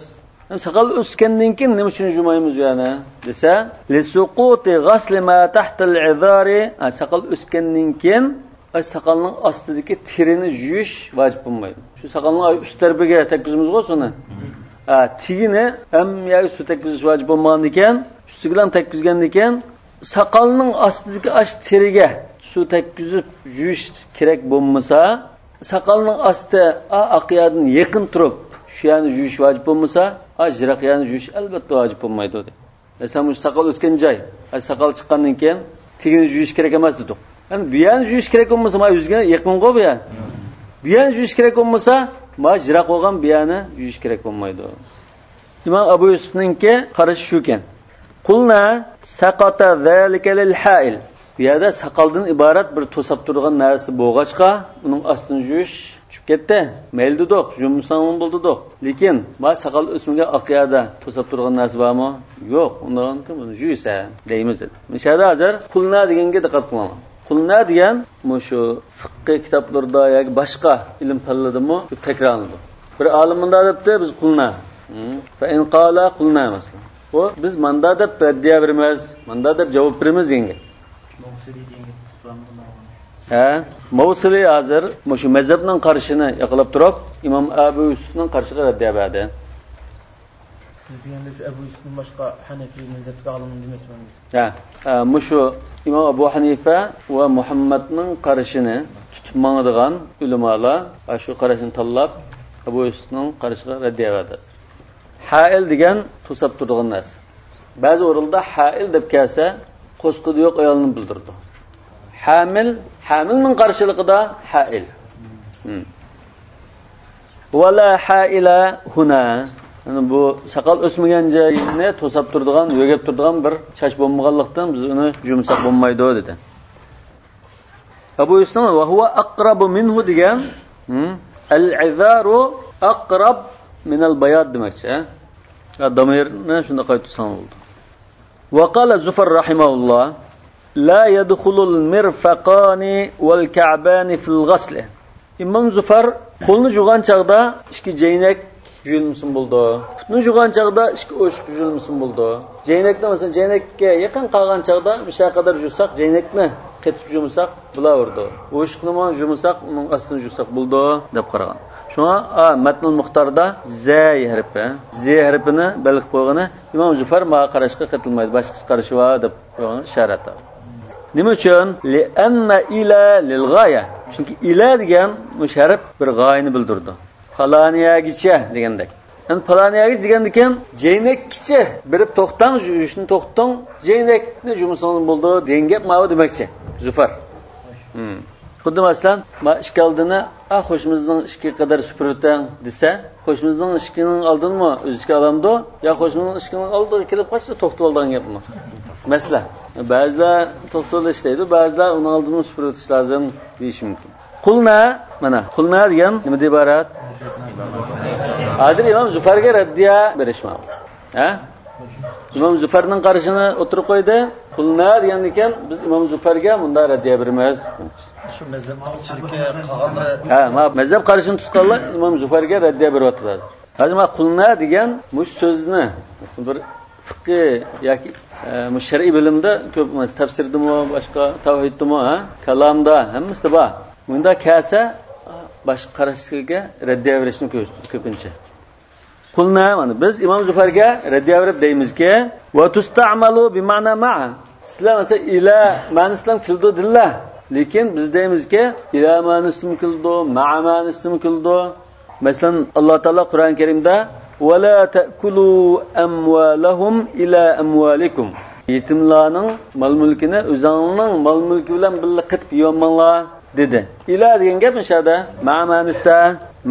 ساقال ئۆسكەندىن كېيىن نېمە ئۈچۈن يۇمايمىز يەنە دېسە، لسقوط غسل ما تحت العذار، ھە، ساقال ئۆسكەندىن كېيىن، ئاي، ساقالنىڭ ئاستىدىكى تېرىنى يۇيۇش ۋاجىپ بولمايدۇ. شۇ ساقالنىڭ، ئاي، ئۈست تەرىپىگە تەگكۈزىمىزغۇ سۇنى. ھە، تېگىنى ھەممە يەرگە سۇ تەگكۈزۈش ۋاجىپ بولمىغاندىكىن، ئۈستىگىلا تەگكۈزگەندىكىن، ساقالنىڭ ئاستىدىكى ئاش تېرىگە سۇ تەگكۈزۈپ يۇيۇش كېرەك بولمىسا، ساقالنىڭ ئاستى ئا-، ئاق يەردىن يېقىن تۇرۇپ شۇ يەرنى يۇيۇش ۋاجىپ بولمىسا، ئا، يىراق يەرنى يۇيۇش ئەلۋەتتە ۋاجىپ بولمايدۇ، دېدى. مەسىلەن، مۇشۇ ساقال ئۆسكەن جاي، ئا، ساقال چىققاندىن كېيىن تېگىنى يۇيۇش كېرەك ئەمەس دېدۇق. يەنى بۇ يەرنى يۇيۇش كېرەك بولمىسا، مانا يۈزگە يېقىنغۇ بۇ يەر. بۇ يەرنى يۇيۇش كېرەك بولمىسا، مانا يىراق بولغان بۇ يەرنى يۇيۇش كېرەك بولمايدۇ. ئىمام ئەبۇ يۈسۈفنىڭكى قارىشى شۇكەن. قۇلنا سەقەتە زالىكە لىل ھائىل. بۇ يەردە ساقالدىن ئىبارەت بىر توساپ تۇرغان نەرسە بولغاچقا، ئۇنىڭ ئاستىنى يۇيۇش چۈشۈپ كەتتى. مەيلى دېدۇق، يۇمىساڭمۇ بولدى دېدۇق. لېكىن، ما ساقال ئۆسمىگەن ئاق يەردە توساپ تۇرغان نەرسە بارمۇ؟ يوق، ئۇنداقكەن بۇنى يۇيسە دەيمىز دېدى. مۇشۇ يەردە ھازىر قۇلنا دېگەنگە دىققەت قىلىڭلار. قۇلنا دېگەن مۇشۇ فىققى كىتابلىرىدا ياكى باشقا ئىلىم پەنلىرىدىمۇ كۆپ تەكرارلىنىدۇ. بىر ئالىم مۇنداق دەپتۇ، بىز قۇلنا. فەئىن قالا قۇلنا، مەسىلەن. بۇ بىز ماندا دەپ رەددىيە بېرىمىز، ماندا دەپ جاۋاب بېرىمىز دېگەن گەپ. مەۋسىلى دېگەن گەپ. ھە، مەۋسىلى ھازىر مۇشۇ مەزھەپنىڭ قارىشىنى ياقلاپ تۇرۇپ، ئىمام ئەبۇ يۈسۈفنىڭ قارىشىغا رەددىيە بەردى. بىز دېگەندە شۇ ئەبۇ يۈسۈپتىن باشقا ھەنەفىي مەزھەپتىكى ئالىمنى دېمەكچىمەن بىز. ھە، ئە، مۇشۇ ئىمام ئەبۇ ھەنىفە ۋە مۇھەممەدنىڭ قارىشىنى تۇتۇپ ماڭىدىغان ئۆلىمالار، ئە، شۇ قاراشنى تاللاپ، ئەبۇ يۈسۈپنىڭ قارىشىغا رەددىيە بەردى. ھائىل دېگەن توساپ تۇرىدىغان نەرسە. بەزى ئورۇندا ھائىل دەپ كەلسە، قوسقىدى يوق ئايالنى بىلدۈرىدۇ. ھامىل، ھامىلنىڭ قارشىلىقىدا ھائىل. ھىم. ۋەلا ھائىلە ھۇنا. يەنى بۇ ساقال ئۆسمىگەن جاينى توساپ تۇرىدىغان، يۆگەپ تۇرىدىغان بىر چاچ بولمىغانلىقتىن، بىز ئۇنى يۇمىساق بولمايدۇ، دېدى. ئەبۇ يۈسۈفنىڭ ۋە ھۇۋە ئەقرەبۇ مىنھۇ دېگەن، ھىم، ئەل ئىزارۇ ئەقرەب مىنەل باياد دېمەكچى، ھە؟ يا دامىرنى شۇنداق قايتۇرساڭ بولىدۇ. ۋە قالە زۇفەر رەھىمەھۇللا، لا يەدخۇلۇل مىرفەقانى ۋەل كەئبانى فىل غەسلى. ئىمام زۇفەر قولنى جۇغان چاغدا ئىككى جەينەك جۇيۇلمىسىمۇ بولىدۇ. پۇتنى جۇغان چاغدا ئىككى ئوشۇق جۇيۇلمىسىمۇ بولىدۇ. جەينەكنى، مەسىلەن، جەينەككە يېقىن قالغان چاغدا مۇشۇ قەدەر جۇساق، جەينەكنى قېتىپ جۇمىساق بولاۋېرىدۇ. ئوشۇقنىمۇ جۇمىساق، ئۇنىڭ ئاستىنى جۇساق بولىدۇ، دەپ قارىغان. شۇڭا، ئا، مەتنۇل مۇختاردا زەي ھەرپى، زى ھەرپىنى بەلگىلەپ قويغىنى ئىمام زۇفەر ماڭا قاراشقا قېتىلمايدۇ، باشقىسى قارىشى بار، دەپ قويغان ئىشارەت. نېمە ئۈچۈن؟ لىئەننە ئىلە لىل غايە. چۈنكى ئىلە دېگەن مۇشۇ ھەرپ بىر غايىنى بىلدۈرىدۇ. پالانىيەگىچە دېگەندەك. ئەمدى پالانىيەگىچە دېگەندىكىن، جەينەككىچە بېرىپ توختاڭ، يۇيۇشنى توختىتىڭ، جەينەكنى جۇمىسىڭىز بولىدۇ دېگەن گەپ ماۋۇ دېمەكچى، زۇفەر. ھىم. خۇددى مەسىلەن، ما ئىككى ئالدىنى، ئا، قوشنىمىزنىڭ ئىشىكىگە قەدەر سۈپۈرۈۋېتىڭ دېسە، قوشنىمىزنىڭ ئىشىكىنىڭ ئالدىنىمۇ ئۆز ئىشىكىگە ئالامدۇ؟ يا قوشنىمىزنىڭ ئىشىكىنىڭ ئالدىغا كېلىپ قاچسا توختىۋالىدىغان گەپمۇ؟ مەسىلە. بەزىلەر توختىۋېلىش دەيدۇ، بەزىلەر ئۇنىڭ ئالدىنىمۇ سۈپۈرۈۋېتىش لازىم دېيىشى مۇمكىن. قۇلنا، مانا، قۇلنا دېگەن نېمىدىن ئىبارەت؟ ھازىر ئىمام زۇفەرگە رەددىيە بېرىش ماۋۇ. ھە؟ ئىمام زۇفەرنىڭ قارىشىنى ئوتتۇرىغا قويدى. قۇلنا دېگەندىكىن، بىز ئىمام زۇفەرگە مۇنداق رەددىيە بېرىمىز. شۇ مەزھەپ ئىچىدىكى قالغانلىرى. ھە، ما مەزھەپ قارىشىنى تۇتقانلار ئىمام زۇفەرگە رەددىيە بېرىۋاتىدۇ ھازىر. ھازىر ما قۇلنا دېگەن مۇشۇ سۆزنى، مەسىلەن، بىر فىقھى ياكى، ئە، مۇشۇ شەرئىي بىلىمدە كۆپ، مەسىلەن، تەپسىردىمۇ، باشقا تەۋھىدتىمۇ، ھە، كالامدا، ھەممىسىدە بار. مۇنداق كەلسە، باشقا قاراشلىرىگە رەددىيە بېرىشنى كۆرسىتىدۇ كۆپىنچە. قۇلنا، مانا بىز ئىمام زۇفەرگە رەددىيە بېرىپ دەيمىزكى، ۋە تۇستەئمەلۇ بىمەئنا مەئە. سىلەر مەسىلەن ئىلە مەنىسىدىلا كېلىدۇ دېدىلە. لېكىن بىز دەيمىزكى، ئىلە مەنىسىدىمۇ كېلىدۇ، مەئە مەنىسىدىمۇ كېلىدۇ. مەسىلەن، ئاللا تائالا قۇرئان كەرىمدە، ۋە لا تەئكۇلۇ ئەمۋالەھۇم ئىلا ئەمۋالىكۇم. يېتىملارنىڭ مال-مۈلكىنى ئۆزۈڭنىڭ مال-مۈلكى بىلەن بىللە قېتىپ يېيەلمەڭلار، دېدى. ئىلا دېگەن گەپ مۇشۇ يەردە مەئە مەنىسىدە،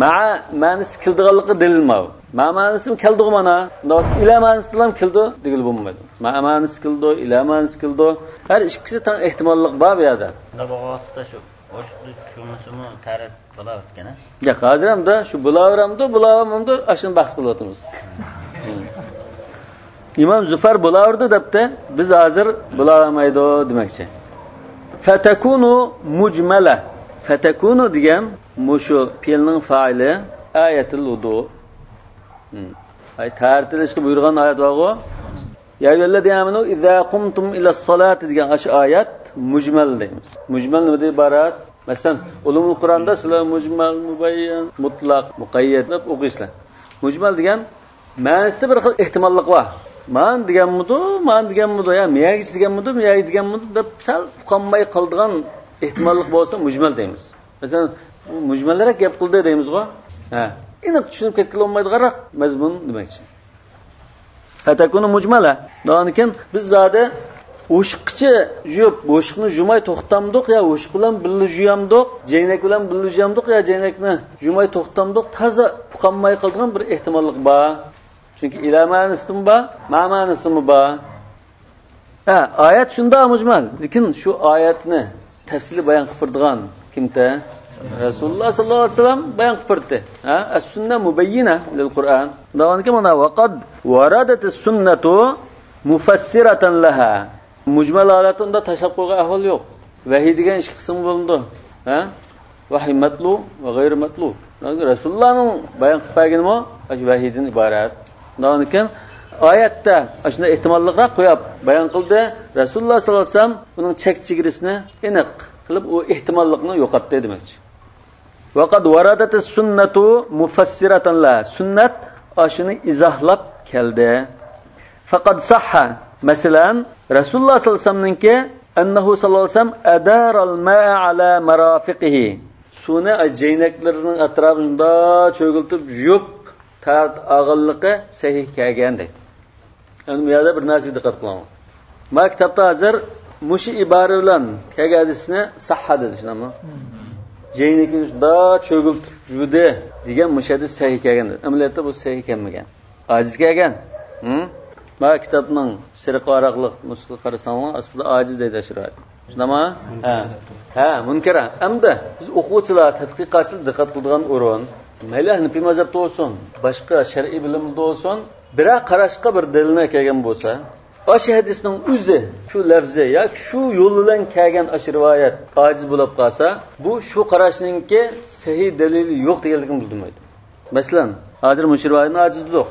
مەئە مەنىسى كېلىدىغانلىقى دەلىل ماۋۇ. مەئە مەنىسىمۇ كەلدىغۇ مانا. ئۇنداق بولسا ئىلا مەنىسىدىلا كېلىدۇ دېگىلى بولمايدۇ. مەئە مەنىسى كېلىدۇ، ئىلا مەنىسى كېلىدۇ. ھەر ئىككىسى تەڭ ئېھتىماللىق بار بۇ يەردە. بۇنداق بولغان ۋاقىتتا شۇ ئوشۇقتا چۈشۈرمىسىمۇ تەرەت بولاۋاتىدىكەن، ھە؟ ياق، ھازىر ھەمدە شۇ بولاۋېرەمدۇ، بولاۋەرمەمدۇ، ئاشۇنى بەھس قىلىۋاتىمىز. ئىمام زۇفەر بولاۋېرىدۇ دەپتۇ، بىز ھازىر بولاۋەرمەيدۇ دېمەكچى. فەتەكۇنۇ مۇجمەلە. فەتەكۇنۇ دېگەن مۇشۇ پېئىلنىڭ فائىلى ئايەتىل ۋۇدۇ. ھىم. ئاي، تەھارەت ئېلىشقا بۇيرۇغان ئايەت بارغۇ. يا أيها الذين آمنوا إذا قمتم إلى الصلاة دېگەن ئاشۇ ئايەت مۇجمەل دەيمىز. مۇجمەل نېمىدىن ئىبارەت؟ مەسىلەن، ئۇلۇمۇل قۇرئاندا سىلەر مۇجمەل، مۇبەييەن، مۇتلەق، مۇقەييەت دەپ ئوقۇيسىلەر. مۇجمەل دېگەن مەنىسىدە بىر خىل ئېھتىماللىق بار. مانا دېگەنمىدۇ، مانا دېگەنمىدۇ، يا مىيەگىچە دېگەنمىدۇ، مىيەگە دېگەنمىدۇ دەپ سەل ئۇقالماي قالىدىغان ئېھتىماللىق بولسا مۇجمەل دەيمىز. مەسىلەن، بۇ مۇجمەلرەك گەپ قىلدى دەيمىزغۇ. ھە. ئېنىق چۈشىنىپ كەتكىلى بولمايدىغانراق مەزمۇن دېمەكچى. فتكون مجملة. دېگەندىن كېيىن بىز زادى ئوشۇققىچە يۇيۇپ، ئوشۇقنى يۇماي توختامدۇق يا ئوشۇق بىلەن بىللە يۇيامدۇق، جەينەك بىلەن بىللە يۇيامدۇق يا جەينەكنى يۇماي توختامدۇق، تازا ئۇقالماي قالىدىغان بىر ئېھتىماللىق بار. چۈنكى ئىلە مەنىسىدىمۇ بار، مە مەنىسىدىمۇ بار. ھە، ئايەت شۇنداق مۇجمەل، لېكىن شۇ ئايەتنى تەپسىلىي بايان قىلىپ بېرىدىغان كىمتە؟ رەسۇلۇللا ساللاللاھۇ ئەلەيھى ۋەسەللەم بايان قىلىپ بېرىدۇ. ھە، ئەس-سۈننە مۇبەييىنە لىل قۇرئان. دېگەندىن كېيىن مانا، ۋەقەد ۋەرەدەتىس سۇننەتۇ مۇفەسسىرەتەن لەھا. مۇجمەل ھالەتتە ئۇنداق تاشلاپ قويغان ئەھۋال يوق. ۋەھىي دېگەن ئىككى قىسىم بولىدۇ. ھە؟ ۋەھىي مەتلۇ ۋە غەيرى مەتلۇ. رەسۇلۇللانىڭ بايان قىلىپ بەرگىنىمۇ ئاشۇ ۋەھىيدىن ئىبارەت. ئۇنداق ئىكەن، ئايەتتە ئاشۇنداق ئېھتىماللىقراق قويۇپ بايان قىلدى. رەسۇلۇللا ساللاللاھۇ ئەلەيھى ۋەسەللەم ئۇنىڭ چەك-چېگرىسىنى ئېنىق قىلىپ، ئۇ ئېھتىماللىقنى يوقاتتى دېمەكچى. ۋەقەد ۋەرەدەتىس سۇننەتۇ مۇفەسسىرەتەن لەھا. سۈننەت ئاشۇنى ئىزاھلاپ كەلدى. فقد صح. مەسىلەن، رەسۇلۇللا ساللاللاھۇ ئەلەيھى ۋەسەللەمنىڭكى، أنه صلى الله عليه وسلم أدار الماء على مرافقه. سۇنى جەينەكلىرىنىڭ ئەتراپىدا شۇنداق چۆگۈلتۈپ يۇيۇپ تارتىپ ئالغانلىقى سەھىھ كەلگەن دەيدۇ. ئەمدى بۇ يەردە بىر نەرسىگە دىققەت قىلىڭ. ما كىتابتا ھازىر مۇشۇ ئىبارە بىلەن كەلگەن ھەدىسنى سەھھە دېدى، شۇنداقمۇ؟ جەينىكىنى شۇنداق چۆگۈلتۈپ يۇدى دېگەن مۇشۇ ھەدىس سەھىھ كەلگەن دېدى. ئەمەلىيەتتە بۇ سەھىھ كەلمىگەن. ئاجىز كەلگەن. ھە؟ مانا كىتابنىڭ سېرىق ۋاراقلىق نۇسخىغا قارىساڭلار، ئاستىدا ئاجىز دەيدۇ ئەشۇ رىۋايەت. شۇنداقمۇ؟ ھە. ھە، مۇنكەر. ئەمدى بىز ئوقۇغۇچىلار، تەتقىقاتچىلار دىققەت قىلىدىغان ئورۇن. مەيلى ھەنىپىي مەزھەپتە بولسۇن، باشقا شەرئىي بىلىمدە بولسۇن، بىرەر قاراشقا بىر دەلىلنى ئەكەلگەن بولسا، ئاشۇ ھەدىسنىڭ ئۆزى، شۇ لەفزى ياكى شۇ يول بىلەن كەلگەن ئاشۇ رىۋايەت ئاجىز بولۇپ قالسا، بۇ شۇ قاراشنىڭكى سەھىھ دەلىلى يوق دېگەنلىكىنى بىلدۈرمەيدۇ. مەسىلەن، ھازىر مۇشۇ رىۋايەتنى ئاجىز دېدۇق.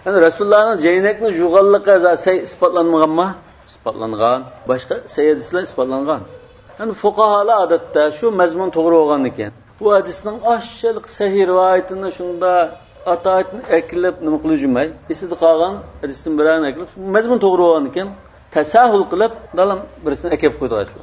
يەنى رەسۇلۇللانىڭ جەينەكنى يۇغانلىقى سەھىھ ئىسپاتلانمىغانمۇ؟ ئىسپاتلانغان. باشقا سەھىھ ھەدىسلەر ئىسپاتلانغان. يەنى فۇقاھالار ئادەتتە شۇ مەزمۇن توغرا بولغاندىكىن، بۇ ھەدىسنىڭ ئاشۇنداق سەھىھ رىۋايىتىنى شۇنداق ئاتايىتىنى ئەكېلىپ نېمە قىلىپ يۈرمەي، ئېسىدە قالغان ھەدىستىن بىرەرنى ئەكېلىپ، مەزمۇن توغرا بولغاندىكىن، تەساھۇل قىلىپ، دالام بىرسىنى ئەكەپ قويدۇق شۇ.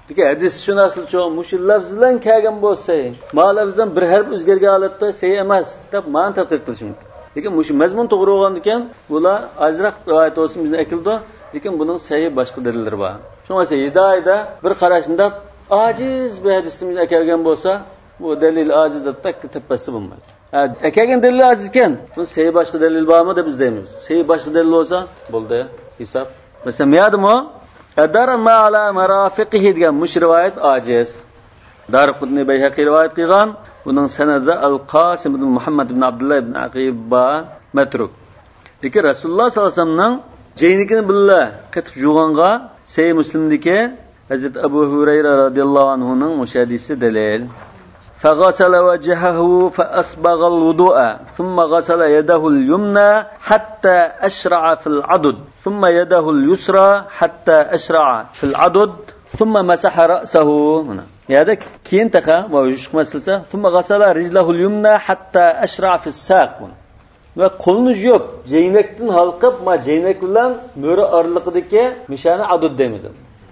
لېكىن ھەدىسشۇناسلىرچۇ، مۇشۇ لەفز بىلەن كەلگەن بولسا سەھىھ، ما لەفز بىلەن بىر ھەرپ ئۆزگەرگەن ھالەتتە سەھىھ ئەمەس دەپ مانا تەنقىد قىلىشى مۇمكىن. لېكىن مۇشۇ مەزمۇن توغرا بولغاندىكىن، بۇلار ئازراق رىۋايەت بولسىمۇ بىزنى ئەكېلىدۇ، لېكىن بۇنىڭ سەھىھ باشقا دەلىللىرى بار. شۇڭا مەسىلەن، ھىدايىدە بىر قاراشنى دەپ ئاجىز بىر ھەدىسنى بىزنى ئەكەلگەن بولسا، بۇ دەلىل ئاجىز دەپ تەككە تەپەسسە بولمايدۇ. ھە، ئەكەلگەن دەلىل ئاجىز ئىكەن، بۇ سەھىھ باشقا دەلىل بارمۇ دەپ ئىزدەيمىز. سەھىھ باشقا دەلىل بولسا، بولدى، ھېساب. مەسىلەن، مۇيەردىمۇ، أدار الماء على مرافقه دېگەن مۇشۇ رىۋايەت ئاجىز. دارىقۇتنى، بەيھەقى رىۋايەت قىلغان، بۇنىڭ سەنەدىدە ئەل قاسىم ئىبن مۇھەممەد ئىبن ئابدۇللا ئىبن ئەقىب بار، مەترۇك. لېكىن رەسۇلۇللا ساللاللاھۇ ئەلەيھى ۋەسەللەمنىڭ جەينىكىنى بىللە قېتىپ يۇغانغا سەھىھ مۇسلىمدىكى ھەزرىتى ئەبۇ ھۇرەيرە رازىياللاھۇ ئەنھۇنىڭ مۇشۇ ھەدىسى دەلىل. فغسل وجهه فأسبغ الوضوء، ثم غسل يده اليمنى حتى أشرع في العضد، ثم يده اليسرى حتى أشرع في العضد، ثم مسح رأسه. مانا. يەردە كېيىن تېخى، ۋە يۇيۇش مەسىلىسى، ثم غسل رجله اليمنى حتى أشرع في الساق. ۋە قولنى يۇيۇپ، جەينەكتىن ھالقىپ، ما جەينەك بىلەن مۈرە ئارىلىقىدىكى مىشانى ئادۇد دەيمىز.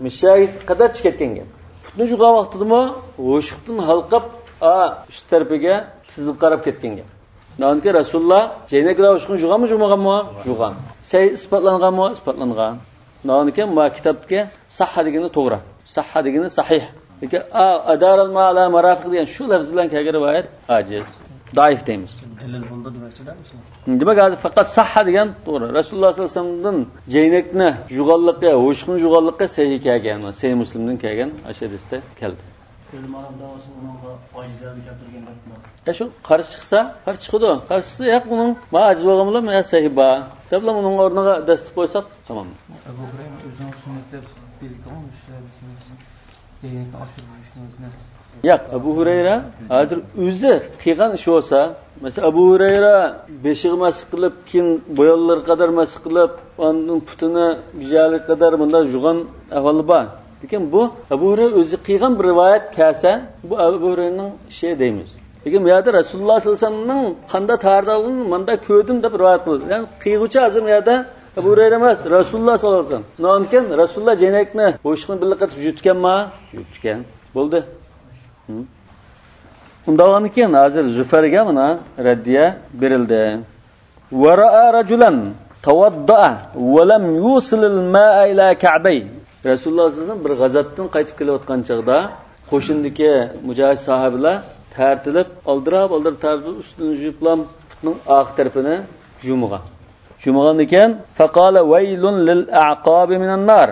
مىشاگە قەدەر چىقىپ كەتكەن گەپ. پۇتنى يۇغان ۋاقتىدىمۇ ھوشۇقتىن ھالقىپ، ئا، ئۈست تەرىپىگە تىزىلىپ قاراپ كەتكەن گەپ. ناھانكى رەسۇلۇللا جەينەك بىلەن ھوشۇقنى يۇغانمۇ، يۇغانمۇ؟ يۇغان. سەھىھ ئىسپاتلانغانمۇ؟ ئىسپاتلانغان. ناھانكى ما كىتابتىكى سەھھە دېگىنى توغرا. سەھھە دېگىنى سەھىھ. لېكىن، ئا، ئەدارەل ما ئەلا مەرافىق دېگەن شۇ لەفز بىلەن كەلگەن رىۋايەت ئاجىز، زەئىپ دەيمىز. دەلىل بولدى دېمەكچىدە مۇشۇ. دېمەك، ھازىر پەقەت سەھھە دېگەن توغرا. رەسۇلۇللا سەللەللاھۇ ئەلەيھى ۋەسەللەمدىن جەينەكنى يۇغانلىقى، ھوشۇقنى يۇغانلىقى سەھىھ كەلگەن، سەھىھ مۇسلىمدىن كەلگەن، ئاشۇ ھەدىستە كەلدى. ئۆلىمالار داۋاسى ئۇنىڭغا ئاجىزلارنى كەلتۈرگەن دەپ. يا شۇ قارشى چىقسا، قارشى چىقىدۇ. قارشى چىقسا، ياق، ئۇنىڭ ما ئاجىز بولغان بىلەن يا سەھىھ بار دەپلا ئۇنىڭ ئورنىغا دەسسىپ قويساق تامام. ئەبۇ ھۇرەيرە ئۆزىنىڭ سۈننەت دەپ بىلدىكىغۇ مۇشۇ ھەدىسنى. ياق، ئەبۇ ھۇرەيرە ھازىر ئۆزى قىلغان ئىش بولسا، مەسىلەن، ئەبۇ ھۇرەيرە بېشىغا مەسخ قىلىپ، كېيىن بويۇنلىرىغا قەدەر مەسخ قىلىپ، ئاندىن پۇتىنى بىجالىغا قەدەر مۇنداق يۇغان ئەھۋالى بار. لېكىن بۇ ئەبۇ ھۇرەيرە ئۆزى قىلغان بىر رىۋايەت كەلسە، بۇ ئەبۇ ھۇرەيرىنىڭ ئىشى دەيمىز. لېكىن بۇ يەردە رەسۇلۇللاھ سەللەللاھۇ ئەلەيھى ۋەسەللەمنىڭ قانداق تارىتىۋالغىنىنى مۇنداق كۆردۈم دەپ رىۋايەت قىلدى. يەنى قىلغۇچى ھازىر بۇ يەردە ئەبۇ ھۇرەيرە ئەمەس، رەسۇلۇللاھ سەللەللاھۇ ئەلەيھى ۋەسەللەم. شۇنىڭدىن كېيىن رەسۇلۇللاھ جەينەكنى ئوشۇقنى بىللە قېتىپ يۇتۇپتىكەنما؟ يۇتۇپتىكەن. بولدى. ھە. ئۇنداق بولغاندىن كېيىن ھازىر زۇفەرگە مانا رەددىيە بېرىلدى. ورأى رجلا توضأ ولم يوصل الماء إلى كعبيه. رەسۇلۇللاھ سەللەللاھۇ ئەلەيھى ۋەسەللەم بىر غازاتتىن قايتىپ كېلىۋاتقان چاغدا قوشۇندىكى مۇجاھىد ساھابىلەر تەرتىلىپ، ئالدىراپ، ئالدىراپ تەرتىلىپ، ئۈستىنى يۇيۇپلا پۇتنىڭ ئارقا تەرىپىنى يۇمىغان. يۇمىغاندىن كېيىن، فقال ويل للأعقاب من النار.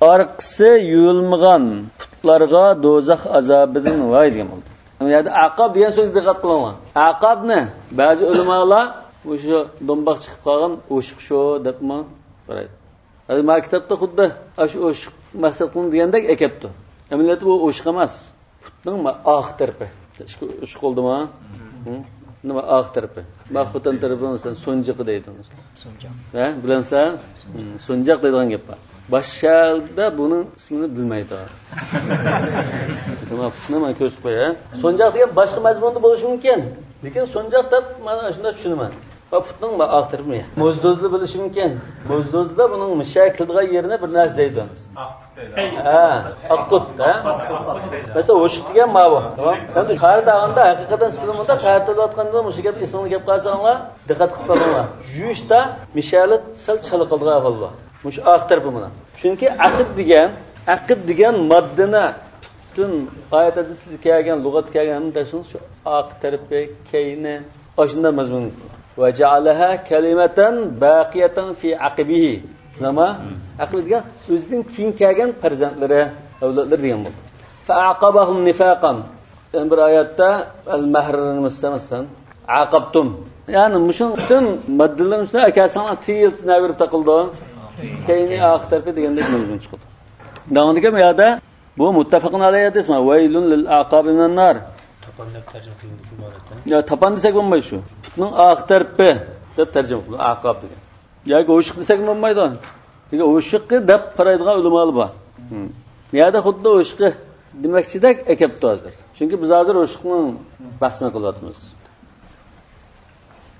ئارقىسى يۇيۇلمىغان پۇتلارغا دوزاخ ئازابىدىن ۋاي دېگەن بولدى. ئەمما يەردە ئەقاب دېگەن سۆزگە دىققەت قىلىڭلار. ئەقابنى بەزى ئۆلىمالار مۇشۇ دومباق چىقىپ قالغان ئوشۇق شۇ دەپمۇ قارايدۇ. ھازىر ما كىتابتا خۇددى ئاشۇ ئوشۇق مەقسەت قىلىنىدۇ دېگەندەك ئەكەپتۇ. ئەمەلىيەتتە بۇ ئوشۇق ئەمەس. پۇتنىڭ ما ئارقا تەرىپى. ئىككى ئوشۇق بولدىما؟ ھە؟ نېمە ئارقا تەرىپى؟ ما خوتەن تەرىپى مەسىلەن سونجىقى دەيدۇ. سونجاق. ھە، بىلەمسىلەر؟ ھە، سونجاق دەيدىغان گەپ بار. باشقا شەھەردە بۇنىڭ ئىسمىنى بىلمەيدۇ. شۇڭا پۇتنى مانا كۆرسىتىپ قوياي. سونجاق دېگەن باشقا مەزمۇندا بولۇشى مۇمكىن. لېكىن سونجاق دەپ مانا شۇنداق چۈشىنىمەن. ۋە پۇتنىڭ مۇ-، ئارقا تەرىپى. موزدوزلا بولۇشى مۇمكىن. موزدوزلا بۇنىڭ مۇشۇ كېلىدىغان يېرىنى بىر نەرسە دەيدۇ. ھە، ئاق پۇت، ھە؟ مەسىلەن، ئوشۇق دېگەن ماۋۇ. تامام. ئەمدى قارا دەۋاتقاندا ھەقىقەتەن سىلەر مۇنداق قارا تىللىۋاتقاندا مۇشۇ گەپ ئېسىڭلاردا گەپ قالساڭلار، دىققەت قىلىپ باقىڭلار. يۇيۇشتا مىشەلە سەل چالا قىلىدىغان ئەھۋال بار. مۇشۇ ئارقا تەرىپى مانا. چۈنكى ئەقىب دېگەن، ئەقىب دېگەن ماددىنى پۈتۈن ئايەت ھەدىسلەردە كەلگەن، لۇغەتتە كەلگەن ھەممە تەرجىمىسى شۇ ئارقا تەرىپى، كەينى، ئاشۇنداق مەزمۇن. وجعلها كلمة باقية في عقبه. نېمە؟ ئەقىب دېگەن ئۆزىدىن كېيىن كەلگەن پەرزەنتلىرى، ئەۋلادلىرى دېگەن بولدى. فأعقبهم نفاقا. يەنە بىر ئايەتتە ئەل مەھر نېمىسى دېمەستىن، ئاقابتۇم. يەنى مۇشۇ پۈتۈن ماددىلىرىنى ئۈستىگە ئەكەلسەڭلار تېز نەۋرە تاقىلىدۇ. كەينى ئارقا تەرىپى دېگەندەك مەزمۇن چىقىدۇ. داۋامىدا بۇ يەردە بۇ مۇتتەپەقۇن ئەلەيھى ھەدىس ما، ۋەيلۇن لىل ئەقابى مىنەن نار. تاپان دەپ تەرجىمە قىلىندىكى ئىبارەتتە. يا تاپان دېسەك بولمايدۇ شۇ. پۇتنىڭ ئارقا تەرىپى دەپ تەرجىمە قىلىدۇ، ئاقاب دېگەن. ياكى ئوشۇق دېسەك بولمايدۇ. نېگە ئوشۇقى دەپ قارايدىغان ئۆلىمالار بار. ھىم. بۇ يەردە خۇددى ئوشۇقى دېمەكچىدەك ئەكەپتۇ ھازىر. چۈنكى بىز ھازىر ئوشۇقنىڭ بەھسىنى قىلىۋاتىمىز.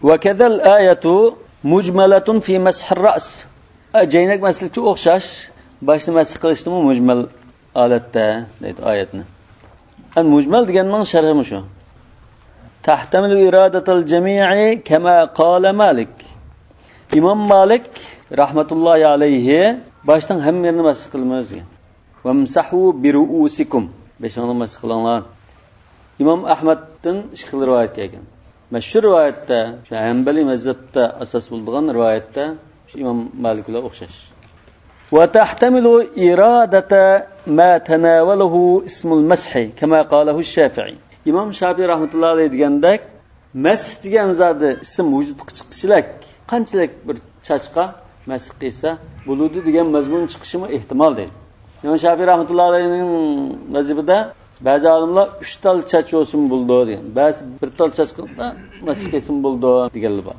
وكذا الآية مجملة في مسح الرأس. ئە، جەينەك مەسىلىگە ئوخشاش، باشنى مەسخ قىلىشتىمۇ مۇجمەل ھالەتتە دەيدۇ ئايەتنى. ئەن مۇجمەل دېگەننىڭ شەرھى مۇشۇ. تحتمل إرادة الجميع كما قال مالك. ئىمام مالىك رەھمەتۇللاھى ئەلەيھى باشنىڭ ھەممە يېرىنى مەسخ قىلىمىز دېگەن. وامسحوا برؤوسكم. بېشىڭلارنى مەسخ قىلىڭلار. ئىمام ئەھمەدتىن ئىككى خىل رىۋايەت كەلگەن. مەشھۇر رىۋايەتتە، شۇ ھەنبەلىي مەزھەپتە ئاساس بولىدىغان رىۋايەتتە شۇ ئىمام مالىك بىلەن ئوخشاش. وتحتمل إرادة ما تناوله اسم المسح كما قاله الشافعي. ئىمام شافىئى رەھمەتۇللاھى ئەلەيھى دېگەندەك، مەسھ دېگەن زادى ئىسىم ۋۇجۇدقا چىققۇچىلىك قانچىلىك بىر چاچقا مەسھ قىلسا بولىدۇ دېگەن مەزمۇن چىقىشىمۇ ئېھتىمال دەيدۇ. ئىمام شافىئى رەھمەتۇللاھى ئەلەيھىنىڭ مەزھىپىدە بەزى ئالىملار ئۈچ تال چاچ بولسىمۇ بولىدۇ دېگەن، بەزى بىر تال چاچقا مەسھ قىلسىمۇ بولىدۇ دېگەنلەر بار.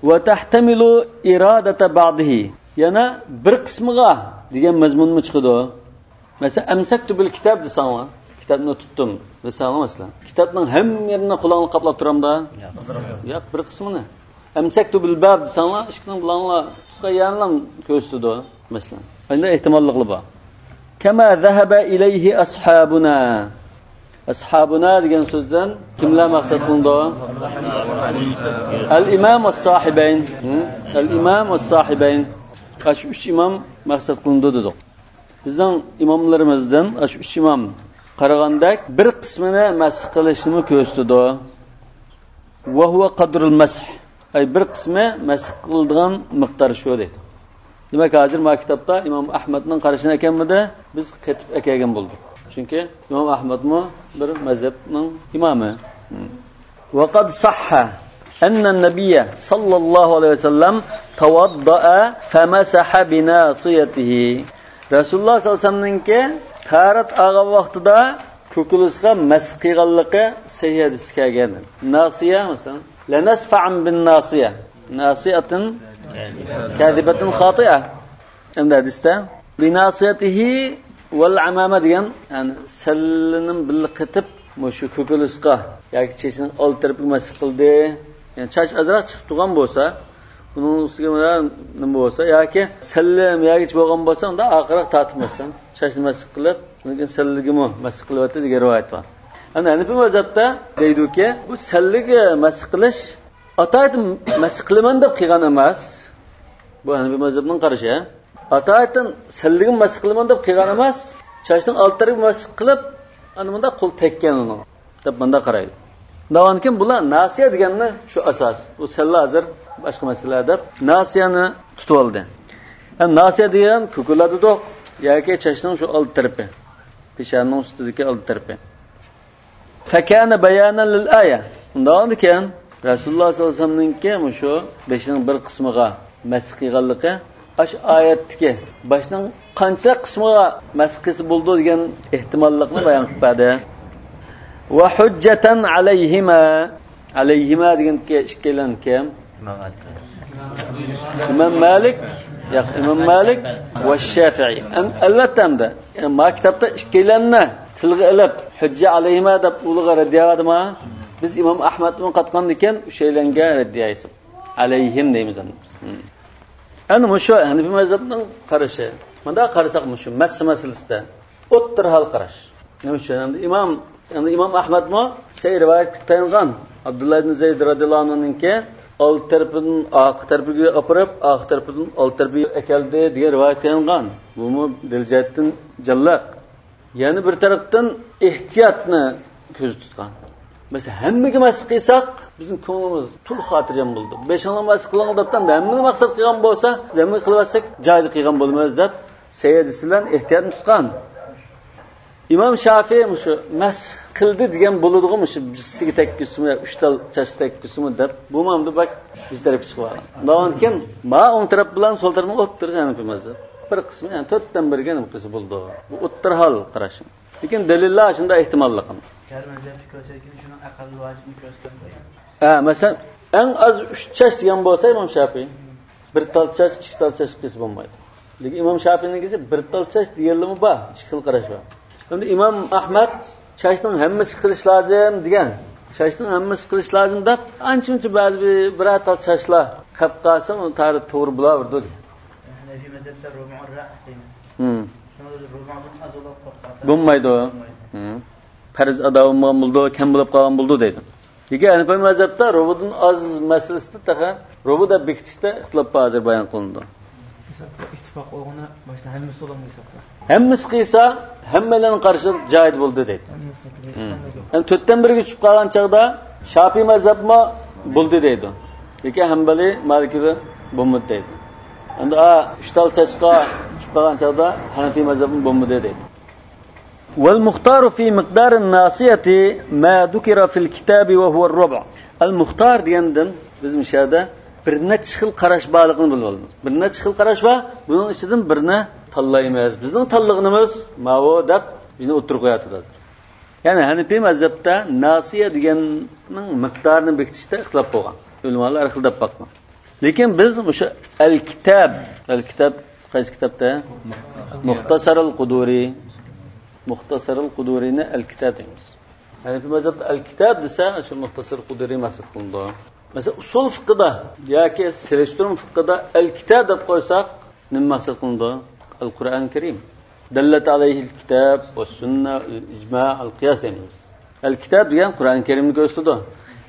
وتحتمل إرادة بعضه. يەنە بىر قىسمىغا دېگەن مەزمۇنمۇ چىقىدۇ. مەسىلەن، أمسكت بالكتاب دېسەڭلار، كىتابنى تۇتتۇم دېسەڭلار مەسىلەن. كىتابنىڭ ھەممە يېرىنى قولۇڭلار قاپلاپ تۇرامدا؟ ياق. ياق، بىر قىسمىنى. أمسكت بالباب دېسەڭلار، ئىشىكنىڭ بۇلاڭلار ئۈستىگە يەنىلا كۆرسىتىدۇ مەسىلەن. ئەندى ئېھتىماللىقلار بار. كما ذهب إليه أصحابنا. ئەسھابۇنا دېگەن سۆزدىن كىملەر مەقسەت قىلىنىدۇ؟ ئەل ئىمام ۋەسساھىبەين. ھە؟ ئەل ئىمام ۋەسساھىبەين. ئاشۇ ئۈچ ئىمام مەقسەت قىلىنىدۇ دېدۇق. بىزنىڭ ئىماملىرىمىزدىن ئاشۇ ئۈچ ئىمام قارىغاندەك بىر قىسمىنى مەسخ قىلىشنىمۇ كۆرسىتىدۇ. وهو قدر المسح. ئەي، بىر قىسمى مەسخ قىلىدىغان مىقدار شۇ دەيدۇ. دېمەك، ھازىر ما كىتابتا ئىمام ئەھمەدنىڭ قارىشىنى ئەكەلمىدى، بىز قېتىپ ئەكەلگەن بولدۇق. چۈنكى ئىمام ئەھمەدمۇ بىر مەزھەپنىڭ ئىمامى. وقد صح أن النبي صلى الله عليه وسلم توضأ فمسح بناصيته. رەسۇلۇللاھ سەللەللاھۇ ئەلەيھى ۋەسەللەمنىڭكى تاھارەت ئالغان ۋاقتىدا كۆكۈلۈسقا مەس قىلغانلىقى سەھىھ ھەدىستە كەلگەن. ناسىيە، مەسىلەن، لەنەسفەئەن بىن ناسىيە. ناسىيەتىن كاذىبەتىن خاتىئە. ئەمدى ھەدىستە بىناسىيەتىھى ۋەل ئەمامە دېگەن، يەنى سەللىنى بىللە قېتىپ، مۇشۇ كۆكۈلۈسقا ياكى چېچىنىڭ ئالدى تەرىپىگە مەس قىلدى. يەنى چاچ ئازراق چىقىپ تۇرغان بولسا، ئۇنىڭ ئۈستىگە مۇنداق نېمە بولسا، ياكى سەللە ياكى بولغان بولسا، ئۇندا ئارقىراق تارتىپ، مەسىلەن، چاچنى مەس قىلىپ، ئۇنىڭ كېيىن سەللىگىمۇ مەس قىلىۋەتتى دېگەن رىۋايەت بار. ئەمدى ھەنىپىي مەزھەپتە دەيدۇكى، بۇ سەللىگە مەس قىلىش ئاتايىتىن مەس قىلىمەن دەپ قىلغان ئەمەس. بۇ ھەنىپىي مەزھەپنىڭ قارىشى. ئاتايىتىن سەللىگە مەس قىلىمەن دەپ قىلغان ئەمەس. چاچنىڭ ئالدى تەرىپىگە مەس قىلىپ، ئەنە مۇنداق قول تەگكەن ئۇنىڭ دەپ مۇنداق قارايدۇ. ئۇنداق بولغاندىكىن بۇلار ناسىيە دېگەننى شۇ ئاساس. بۇ سەللە ھازىر باشقا مەسىلە دەپ ناسىيەنى تۇتۇپ ئالدى. ھەم ناسىيە دېگەن كۆكۈلە دېدۇق، ياكى چاچنىڭ شۇ ئالدى تەرىپى، پېشانىنىڭ ئۈستىدىكى ئالدى تەرىپى. فكان بيانا للآية. ئۇنداق ئىكەن، رەسۇلۇللاھ سەللەللاھۇ ئەلەيھى ۋەسەللەمنىڭكى مۇشۇ بېشىنىڭ بىر قىسمىغا مەس قىلغانلىقى ئاشۇ ئايەتتىكى باشنىڭ قانچە قىسمىغا مەس قىلسا بولىدۇ دېگەن ئېھتىماللىقنى بايان قىلىپ بەردى. وحجة عليهما. ئەلەيھىما دېگەن ئىككىيلەن كىم؟ ئىمام مالىك. ياق، ئىمام مالىك ۋە شافىئى. ئەلۋەتتە، ئەمدى، يەنى ما كىتابتا ئىككىيلەننى تىلغا ئېلىپ، ھۇججە ئەلەيھىما دەپ ئۇلىغا رەددىيە بەردىمۇ؟ بىز ئىمام ئەھمەدمۇ قاتقاندىكىن ئۈچەيلەنگە رەددىيە ئېيتىپ، ئەلەيھىم دەيمىز ئەمدى. ئەنە مۇشۇ ھەنىپىي مەزھەپنىڭ قارىشى. مۇنداق قارىساق، مۇشۇ مەس مەسىلىسىدە ئوتتۇرا ھال قاراش. نېمە ئۈچۈن؟ ئەمدى ئىمام، ئەمدى ئىمام ئەھمەدمۇ سەھىھ رىۋايەتكە تايانغان، ئابدۇللا ئىبن زەيد رەزىياللاھۇ ئەنھۇنىڭكى ئالدى تەرىپىدىن ئارقا تەرىپىگە ئاپىرىپ، ئارقا تەرىپىدىن ئالدى تەرىپىگە ئەكەلدى دېگەن رىۋايەتكە تايانغان. بۇمۇ دەلىل جەھەتتىن جانلىق. يەنە بىر تەرەپتىن ئېھتىياتنى كۆزدە تۇتقان. مەسىلەن، ھەممىگە مەس قىلساق، بىزنىڭ كۆڭلىمىز تولۇق خاتىرجەم بولىدۇ. بېشىڭلار مەس قىلىڭ دەپ، ھەممىنى مەقسەت قىلغان بولسا، بىز ھەممىگە قىلىۋەتسەك، جايىدا قىلغان بولىمىز دەپ، سەھىھ ھەدىس بىلەن ئېھتىياتنى تۇتقان. ئىمام شافىئى مۇشۇ مەس قىلدى دېگەن بولىدىغۇ، مۇشۇ بىرسىگە تەگكۈزسىمۇ يا ئۈچ تال چاچ تەگكۈزسىمۇ دەپ، بۇ مانا بۇ بەك بىر تەرەپكە چىقىپ قالغان. ئۇنىڭدىن كېيىن ما ئوڭ تەرەپ بىلەن سول تەرەپنىڭ ئوتتۇرىسى ھەنىپىي مەزھەپ. بىر قىسمى، يەنى تۆتتىن بىرىگە نېمە قىلسا بولىدۇ. بۇ ئوتتۇرا ھال قاراش. لېكىن دەلىللەر شۇنداق ئېھتىماللىق. ھەر مەزھەپتە كۆرسەتكىنى شۇنىڭ ئەقەللىي ۋاجىپنى كۆرسىتىدۇ. ھە، مەسىلەن، ئەڭ ئاز ئۈچ چاچ دېگەن بولسا ئىمام شافىئى، بىر تال چاچ، ئىككى تال چاچ قىلسا بولمايدۇ. لېكىن ئىمام شافىئىنىڭكىسى بىر تال چاچ دېگەنلىرىمۇ بار، ئىككى خىل قاراش بار. ئەمدى ئىمام ئەھمەد چاچنىڭ ھەممىسى قىلىش لازىم دېگەن. چاچنىڭ ھەممىسى قىلىش لازىم دەپ، ئانچە-مۇنچە بەزى بىر، بىرەر تال چاچلار قاپ قالسا، ئۇنى تارى توغرا بولاۋېرىدۇ دېگەن. ھەنەفىي مەزھەپتە رۇبۇئۇر رەس دەيمىز. ھىم. شۇنىڭ ئۆزى رۇبۇئدىن ئاز بولۇپ قالسا بولمايدۇ. بولمايدۇ. ھىم. پەرز ئادا بولمىغان بولىدۇ، كەم بولۇپ قالغان بولىدۇ دەيدۇ. لېكىن ھەنىپىي مەزھەپتە رۇبۇدىن ئاز مەسىلىسىدە تېخى رۇبۇ دەپ بېكىتىشتە ئىختىلاپ بار، ھازىر بايان قىلىنىدۇ. ئىتتىپاق بولغىنى ماشۇ ھەممىسى بولغان ھېسابتا. ھەممىسى قىلسا، ھەممەيلەننىڭ قارىشىدا جايىز بولدى دەيدۇ. ھەممىسى قىلسا. ھىم. يەنى تۆتتىن بىرىگە چۈشۈپ قالغان چاغدا شاپىئىي مەزھەپمۇ بولدى دەيدۇ. لېكىن ھەنبەلىي، مالىكىيلەر بولمىدى دەيدۇ. ئەمدى ئا، ئۈچ تال چاچقا چۈشۈپ قالغان چاغدا ھەنەفىي مەزھەپمۇ بولمىدى دەيدۇ. والمختار في مقدار الناصية ما ذكر في الكتاب وهو الربع. ئەل مۇختار دېگەندىن بىز مۇشۇ يەردە بىر نەچچە خىل قاراش بارلىقىنى بىلىپ ئالىمىز. بىر نەچچە خىل قاراش بار، بۇنىڭ ئىچىدىن بىرنى تاللايمىز. بىزنىڭ تاللىغىنىمىز ماۋۇ دەپ بىزنى ئوتتۇرىغا قويۇۋاتىدۇ ھازىر. يەنى ھەنىپىي مەزھەپتە ناسىيە دېگەننىڭ مىقدارىنى بېكىتىشتە ئىختىلاپ بولغان. ئۆلىمالار ھەر خىل دەپ باققان. لېكىن بىز مۇشۇ ئەل كىتاب، ئەل كىتاب قايسى كىتابتا؟ مۇختەسەرۇل قۇدۇرى. مۇختەسەرۇل قۇدۇرىنى ئەل كىتاب دەيمىز. ھەنىپىي مەزھەپتە ئەل كىتاب دېسە، شۇ مۇختەسەر قۇدۇرى مەقسەت قىلىنىدۇ. مەسىلەن، ئۇسۇل فىقىدا ياكى سېلىشتۇرما فىقىدا ئەل كىتاب دەپ قويساق، نېمە مەقسەت قىلىنىدۇ؟ ئەل قۇرئان كەرىم. دەللەت ئەلەيھىل كىتاب ۋە سۈننە، ئىجما، ئەل قىياس دەيمىز. ئەل كىتاب دېگەن قۇرئان كەرىمنى كۆرسىتىدۇ.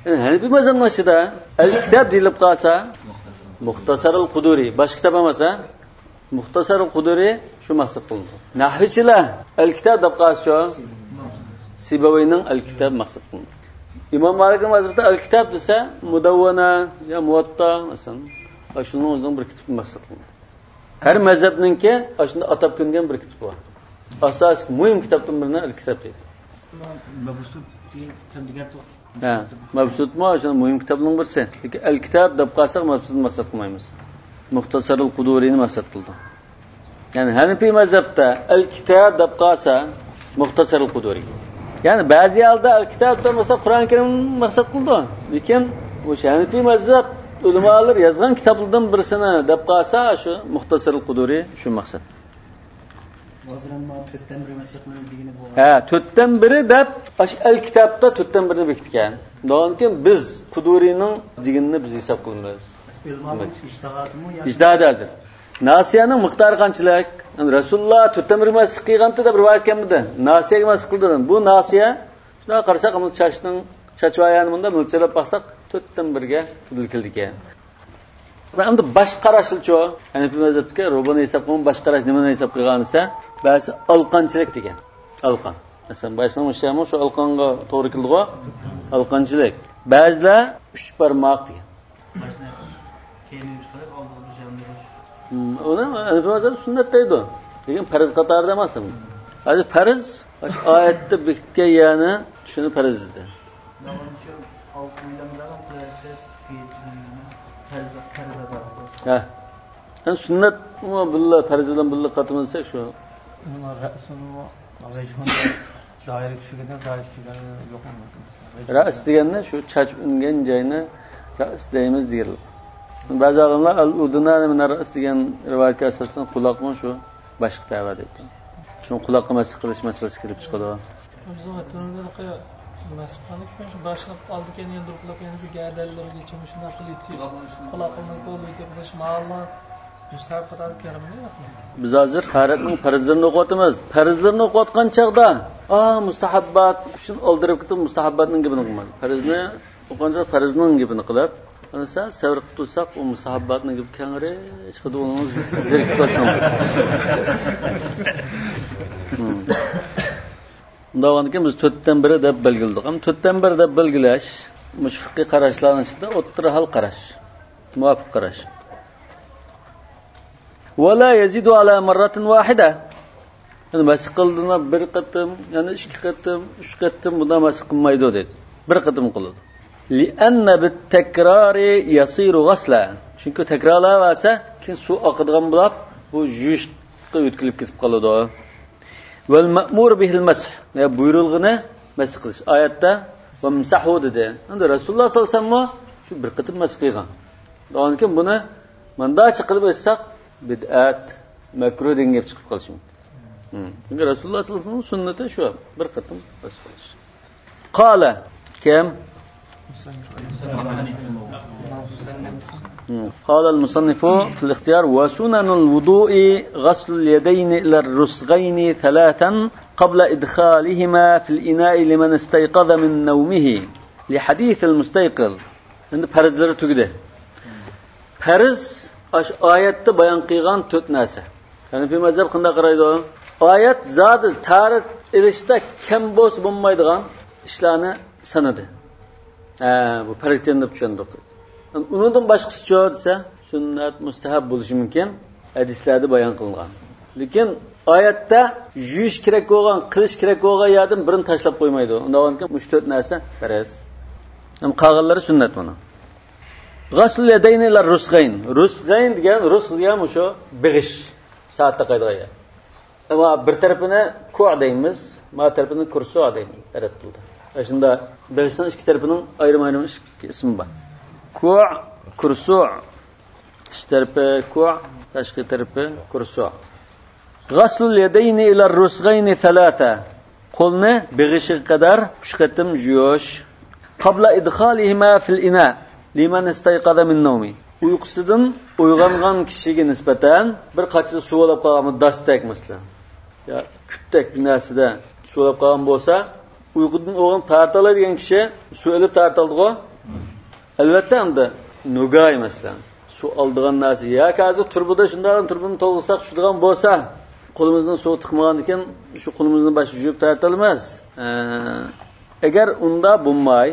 يەنى ھەنىپىي مەزھەپنىڭ ئىچىدە ئەل كىتاب دېيىلىپ قالسا، مۇختەسەرۇل قۇدۇرى، باشقا كىتاب ئەمەس، ھە؟ مۇختەسەرۇل قۇدۇرى شۇ مەقسەت قىلىنىدۇ. نەھۋىچىلەر ئەل كىتاب دەپ قالسىچۇ؟ سىبەۋەينىڭ ئەل كىتاب مەقسەت قىلىنىدۇ. ئىمام مالىكنىڭ مەزھىپىدە ئەل كىتاب دېسە، مۇدەۋۋەنە يا مۇۋەتتا، مەسىلەن، شۇنىڭ ئۆزىنىڭ بىر كىتابى مەقسەت قىلىنىدۇ. ھەر مەزھەپنىڭكى ئاشۇنداق ئاتاپ كۆنگەن بىر كىتابى بار. ئاساسىي مۇھىم كىتابتىن بىرىنى ئەل كىتاب دەيدۇ. مەبسۇت دېگەن كەم دېگەن. ھە، مەبسۇتمۇ شۇ مۇھىم كىتابنىڭ بىرسى. لېكىن ئەل كىتاب دەپ قالساق، مەبسۇتنى مەقسەت قىلمايمىز. مۇختەسەرۇل قۇدۇرىنى مەقسەت قىلىدۇ. يەنى ھەنىپىي مەزھەپتە ئەل كىتاب دەپ قالسا، مۇختەسەرۇل قۇدۇرى. يەنى بەزى ھالدا ئەل كىتاب دەپ مەسىلەن قۇرئان كەرىمنى مەقسەت قىلىدۇ. لېكىن مۇشۇ ھەنىپىي مەزھەپ ئۆلىمالىرى يازغان كىتابلىرىدىن بىرسىنى دەپ قالسا، شۇ مۇختەسەرۇل قۇدۇرى شۇ مەقسەت. ھازىر ئەمما تۆتتىن بىرى مەسىلەن دېگىنى بۇ. ھە، تۆتتىن بىرى دەپ، ئاشۇ ئەل كىتابتا تۆتتىن بىرىنى بېكىتكەن. ئۇندىن كېيىن بىز قۇدۇرىنىڭ دېگىنىنى بىز ھېساب قىلىمىز. ئۆلىمانىڭ ئىجتىھادىمۇ يا ئىجتىھادى ھازىر. ناسىيەنىڭ مىقدارى قانچىلىك؟ يەنى رەسۇلۇللا تۆتتىن بىرگە مەسخ قىلغانتى دەپ رىۋايەت كەلمىدى. ناسىيەگە مەسخ قىلدى دېدى. بۇ ناسىيە، شۇنداق قارىساق، ئۇنىڭ چاچنىڭ، چاچ ۋايانى مۇنداق مۆلچەرلەپ باقساق، تۆتتىن بىرگە دېيىلگەنىكەن. ئەمدى باشقا قاراشلىچۇ؟ ھەنىپىي مەزھەپتىكى رۇبۇنى ھېساب قىلغان باشقا قاراش نېمىنى ھېساب قىلغان دېسە، بەزى ئالقانچىلىك دېگەن. ئالقان. مەسىلەن، باشنىڭ مۇشۇ، شۇ ئالقانغا توغرا كېلىدىغۇ. ئالقانچىلىك. بەزىلەر ئۈچ بارماق دېگەن. باشنى كەينىگە چىقىرىپ، ئالدىغا بىر ياندۇرۇش. ھىم، ئۇنى ھەنىپىي مەزھەپ سۈننەت دەيدۇ. لېكىن پەرز قاتارىدا ئەمەس. ھازىر پەرز، ئاشۇ ئايەتتە بېكىتكەن يەرنى شۇنى پەرز دېدى. ناۋادا شۇ ئالتە مىليون دېگەن قۇدرەتلىك پەرز، پەرز ئادا قىلىش. ھە. يەنى سۈننەتمۇ بىللە، پەرز بىلەن بىللە قاتىمىز دېسەك شۇ. ئۇنىڭ رەسىمۇ، ۋەجھۇنى دائىرە چۈشىگەندە، دائىرە چۈشىگەندە يوقمۇ؟ رەس دېگەننى شۇ چاچ ئۈنگەن جاينى رەس دەيمىز دېگەنلىك. بەزى ئالىملار ئەل ئۇدۇنانى مىنەر رەس دېگەن رىۋايەتكە ئاساسەن قۇلاقمۇ شۇ باشقا تەۋە دەيدۇ. شۇ قۇلاققا مەسخ قىلىش مەسىلىسى كېلىپ چىقىدۇ. بىزنىڭ ئۆتكەنلىكى مەسخ قىلغاندىن كېيىن شۇ باشلاپ ئالدى كەينى ياندۇرۇپ، يەنە شۇ گەدەنلىرىگىچە مۇشۇنداق قىلىپ يېتىپ، قۇلاقنى كولىيىتىپ قىلىش ماھاللا مۇستەھەب قاتارىدا كەلمىدى. بىز ھازىر تاھارەتنىڭ پەرزلىرىنى ئوقۇۋاتىمىز. پەرزلىرىنى ئوقۇۋاتقان چاغدا، ئا، مۇستەھەببات، شۇ ئالدىراپ كېتىپ مۇستەھەبباتنىڭ گېپىنى قىلمايدۇ. پەرزنى ئوقۇغاندا پەرزنىڭ گېپىنى قىلىپ، ئەمىسە سەۋر قىلىپ تۇرساق، ئۇ مۇستەھەبباتنىڭ گېپى كەڭرى چىقىدۇ، ئۇنىڭ زېرىكىپ قالساڭ. ھىم. ئۇنداق بولغاندىكىن بىز تۆتتىن بىرى دەپ بەلگىلىدۇق. ئەمما تۆتتىن بىرى دەپ بەلگىلەش، مۇشۇ فىقھىي قاراشلارنىڭ ئىچىدە ئوتتۇرا ھال قاراش، مۇۋاپىق قاراش. ولا يزيد على مرة واحدة. يەنى مەسخ قىلدىلا بىر قېتىم، يەنى ئىككى قېتىم، ئۈچ قېتىم بۇنداق مەسخ قىلمايدۇ دەيدۇ. بىر قېتىم قىلىدۇ. لأن بالتكرار يصير غسلا. چۈنكى تەكرارلاۋەرسە، كېيىن سۇ ئاقىدىغان بولۇپ، بۇ يۇيۇشقا يۆتكىلىپ كېتىپ قالىدۇ. والمأمور به المسح. يا بۇيرۇلغىنى مەسخ قىلىش. ئايەتتە، وامسحوا دېدى. ئەمدى رەسۇلۇللا ساللاللاھۇ ئەلەيھى ۋەسەللەممۇ شۇ بىر قېتىم مەسخ قىلغان. ئاندىن كېيىن بۇنى مۇنداقچە قىلىپ ئېيتساق، بىدئەت، مەكرۇھ دېگەن گەپ چىقىپ قېلىشى مۇمكىن. ھىم. چۈنكى رەسۇلۇللا ساللاللاھۇ ئەلەيھى ۋەسەللەمنىڭ سۈننىتى شۇ، بىر قېتىم بەس قىلىش. قال، كىم؟ ھىم. قال المصنف في الاختيار: وسنن الوضوء غسل اليدين إلى الرسغين ثلاثا قبل إدخالهما في الإناء لمن استيقظ من نومه، لحديث المستيقظ. ئەمدى پەرزلىرى تۈگىدى. پەرز، ئاشۇ ئايەتتە بايان قىلغان تۆت نەرسە. ھەنىپىي مەزھەپ قانداق قارايدۇ؟ ئايەت زادى تاھارەت ئېلىشتا كەم بولسا بولمايدىغان ئىشلارنى سانىدى. ھە، بۇ پەرز ئىكەن دەپ چۈشەندۇق. ئۇنىڭدىن باشقىسىچۇ دېسە، سۈننەت، مۇستەھەب بولۇشى مۇمكىن. ھەدىسلەردە بايان قىلىنغان. لېكىن ئايەتتە يۇيۇش كېرەك بولغان، قىلىش كېرەك بولغان يەردىن بىرىنى تاشلاپ قويمايدۇ. ئۇنداق بولغاندىكىن مۇشۇ تۆت نەرسە پەرز. ھەم قالغانلىرى سۈننەت بۇنىڭ. غسل اليدين إلى الرسغين. رسغين دېگەن، رسغ دېگەن مۇشۇ بېغىش، سائەت تاقايدىغان يەر. ئەمما بىر تەرىپىنى كوع دەيمىز، ما تەرىپىنى كۇرسۇ دەيمىز ئەرەب تىلىدا. شۇنداق بېغىشنىڭ ئىككى تەرىپىنىڭ ئايرىم-ئايرىم ئىككى ئىسمى بار. كوع، كۇرسۇ. ئىچ تەرىپى كوع، تاشقى تەرىپى كۇرسۇ. غسل اليدين إلى الرسغين ثلاثة. قولنى بېغىشىغا قەدەر ئۈچ قېتىم يۇيۇش. قبل إدخالهما في الإناء لمن استيقظ من نومه. ئۇيقۇسىدىن ئويغانغان كىشىگە نىسبەتەن بىر قاچىدا سۇ بولاپ قالغان، داستەك مەسىلەن، يا كۈپتەك بىر نەرسىدە سۇ بولاپ قالغان بولسا، ئۇيقۇدىن ئويغىنىپ تارتالايدىغان كىشى سۇ ئېلىپ تارتالىدىغۇ؟ ئەلۋەتتە، ئەمدى نوگاي مەسىلەن، سۇ ئالىدىغان نەرسە ياكى ھازىر تۇرۇبىدا شۇنداق تۇرۇبىنى تولغۇزساق چۈشىدىغان بولسا، قولىمىزنىڭ سۇغا تىقمىغاندىكىن شۇ قولىمىزنى باشقا يۇيۇپ تارتالماس. ئە، ئەگەر ئۇنداق بولماي،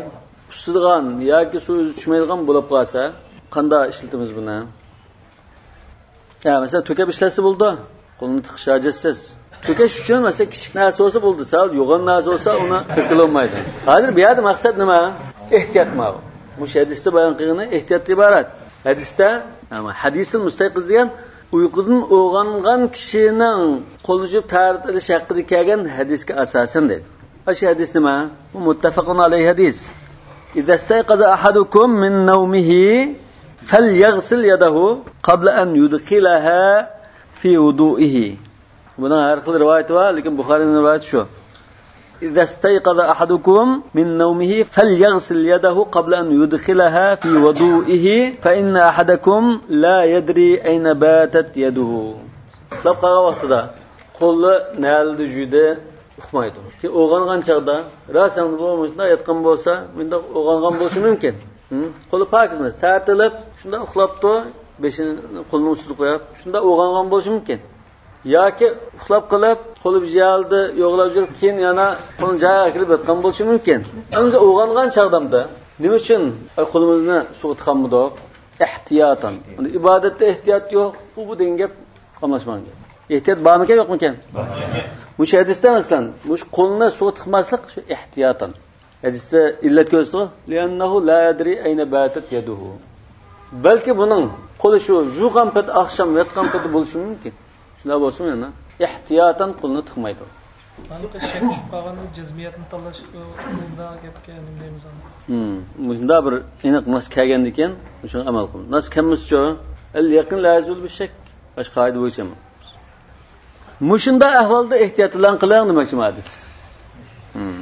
قۇسىدىغان ياكى سۇ ئۆزى چۈشمەيدىغان بولۇپ قالسا، قانداق ئىشلىتىمىز بۇنى؟ يا، مەسىلەن، تۆكەپ ئىشلەتسە بولىدۇ. قولنى تىقىش ھاجەتسىز. تۆكۈش ئۈچۈن، مەسىلەن، كىچىك نەرسە بولسا بولدى، سەل يوغان نەرسە بولسا ئۇنى تۆككىلى بولمايدۇ. ھازىر بۇ يەردە مەقسەت نېمە؟ ئېھتىيات ماۋۇ. مۇشۇ ھەدىستە بايان قىلغىنى ئېھتىياتتىن ئىبارەت. ھەدىستە، ھەدىسىل مۇستەيقىز دېگەن ئۇيقۇدىن ئويغانغان كىشىنىڭ قولىنى يۇيۇپ تاھارەت ئېلىش ھەققىدە كەلگەن ھەدىسكە ئاساسەن دەيدۇ. ئاشۇ ھەدىس نېمە؟ بۇ مۇتتەفەقۇن ئەلەيھى ھەدىس. إذا استيقظ أحدكم من نومه فليغسل يده قبل أن يدخلها في وضوئه. بۇنىڭ ھەر خىل رىۋايىتى بار، لېكىن بۇخارىنىڭ رىۋايىتى شۇ. إذا استيقظ أحدكم من نومه فليغسل يده قبل أن يدخلها في وضوئه، فإن أحدكم لا يدري أين باتت يده. ئۇخلاپ قالغان ۋاقتىدا قولى نەلىدە يۇيدى، ئۇقمايدۇ. كېيىن ئويغانغان چاغدا، راستەن بۇ مۇشۇنداق ياتقان بولسا، مۇنداق ئويغانغان بولۇشى مۇمكىن. ھە؟ قولى پاكىز ئەمەس، تارتىلىپ، شۇنداق ئۇخلاپتۇ، بېشىنى قولىنىڭ ئۈستىگە قويۇپ، شۇنداق ئويغانغان بولۇشى مۇمكىن. ياكى ئۇخلاپ قېلىپ، قولى بىر يەردە يوغىلاپ يۈرۈپ، كېيىن يەنە قولىنى جايىغا ئەكىرىپ ياتقان بولۇشى مۇمكىن. ئەمدى ئويغانغان چاغدامدا نېمە ئۈچۈن، ئاي، قولىمىزنى سۇغا تىقامدۇق؟ ئېھتىياتەن. ئەمدى ئىبادەتتە ئېھتىيات يوق، ئۇ بۇ دېگەن گەپ قاملاشمىغان گەپ. ئېھتىيات بارمىكەن، يوقمىكەن؟ بار. مۇشۇ ھەدىستە، مەسىلەن، مۇشۇ قولنى سۇغا تىقماسلىق شۇ ئېھتىياتەن. ھەدىستە ئىللەت كۆرسىتىدۇ، لىئەننەھۇ لا يەدرى ئەينە باتەت يەدۇھۇ. بەلكى بۇنىڭ قولى شۇ يۇغان پېتى، ئاخشام ياتقان پېتى بولۇشى مۇمكىن. شۇنداق بولسىمۇ يەنە ئېھتىياتەن قولىنى تىقمايدۇ. ھېلىقى شەك چۈشۈپ قالغاندا جەزمىيەتنى تاللاش، ئۇ، ئۇنداق گەپكە نېمە دەيمىز ئاندىن؟ ھىم، مۇشۇنداق بىر ئېنىق ناس كەلگەندىكىن، مۇشۇغا ئەمەل قىلىمىز. ناس كەلمىسىچۇ، ئەل يەقىن لا يەزۇلۇ بىش شەك. باشقا قائىدە بويىچە ئەمەل قىلىمىز. مۇشۇنداق ئەھۋالدا ئېھتىيات بىلەن قىلىڭ دېمەكچى ھەدىس. ھىم.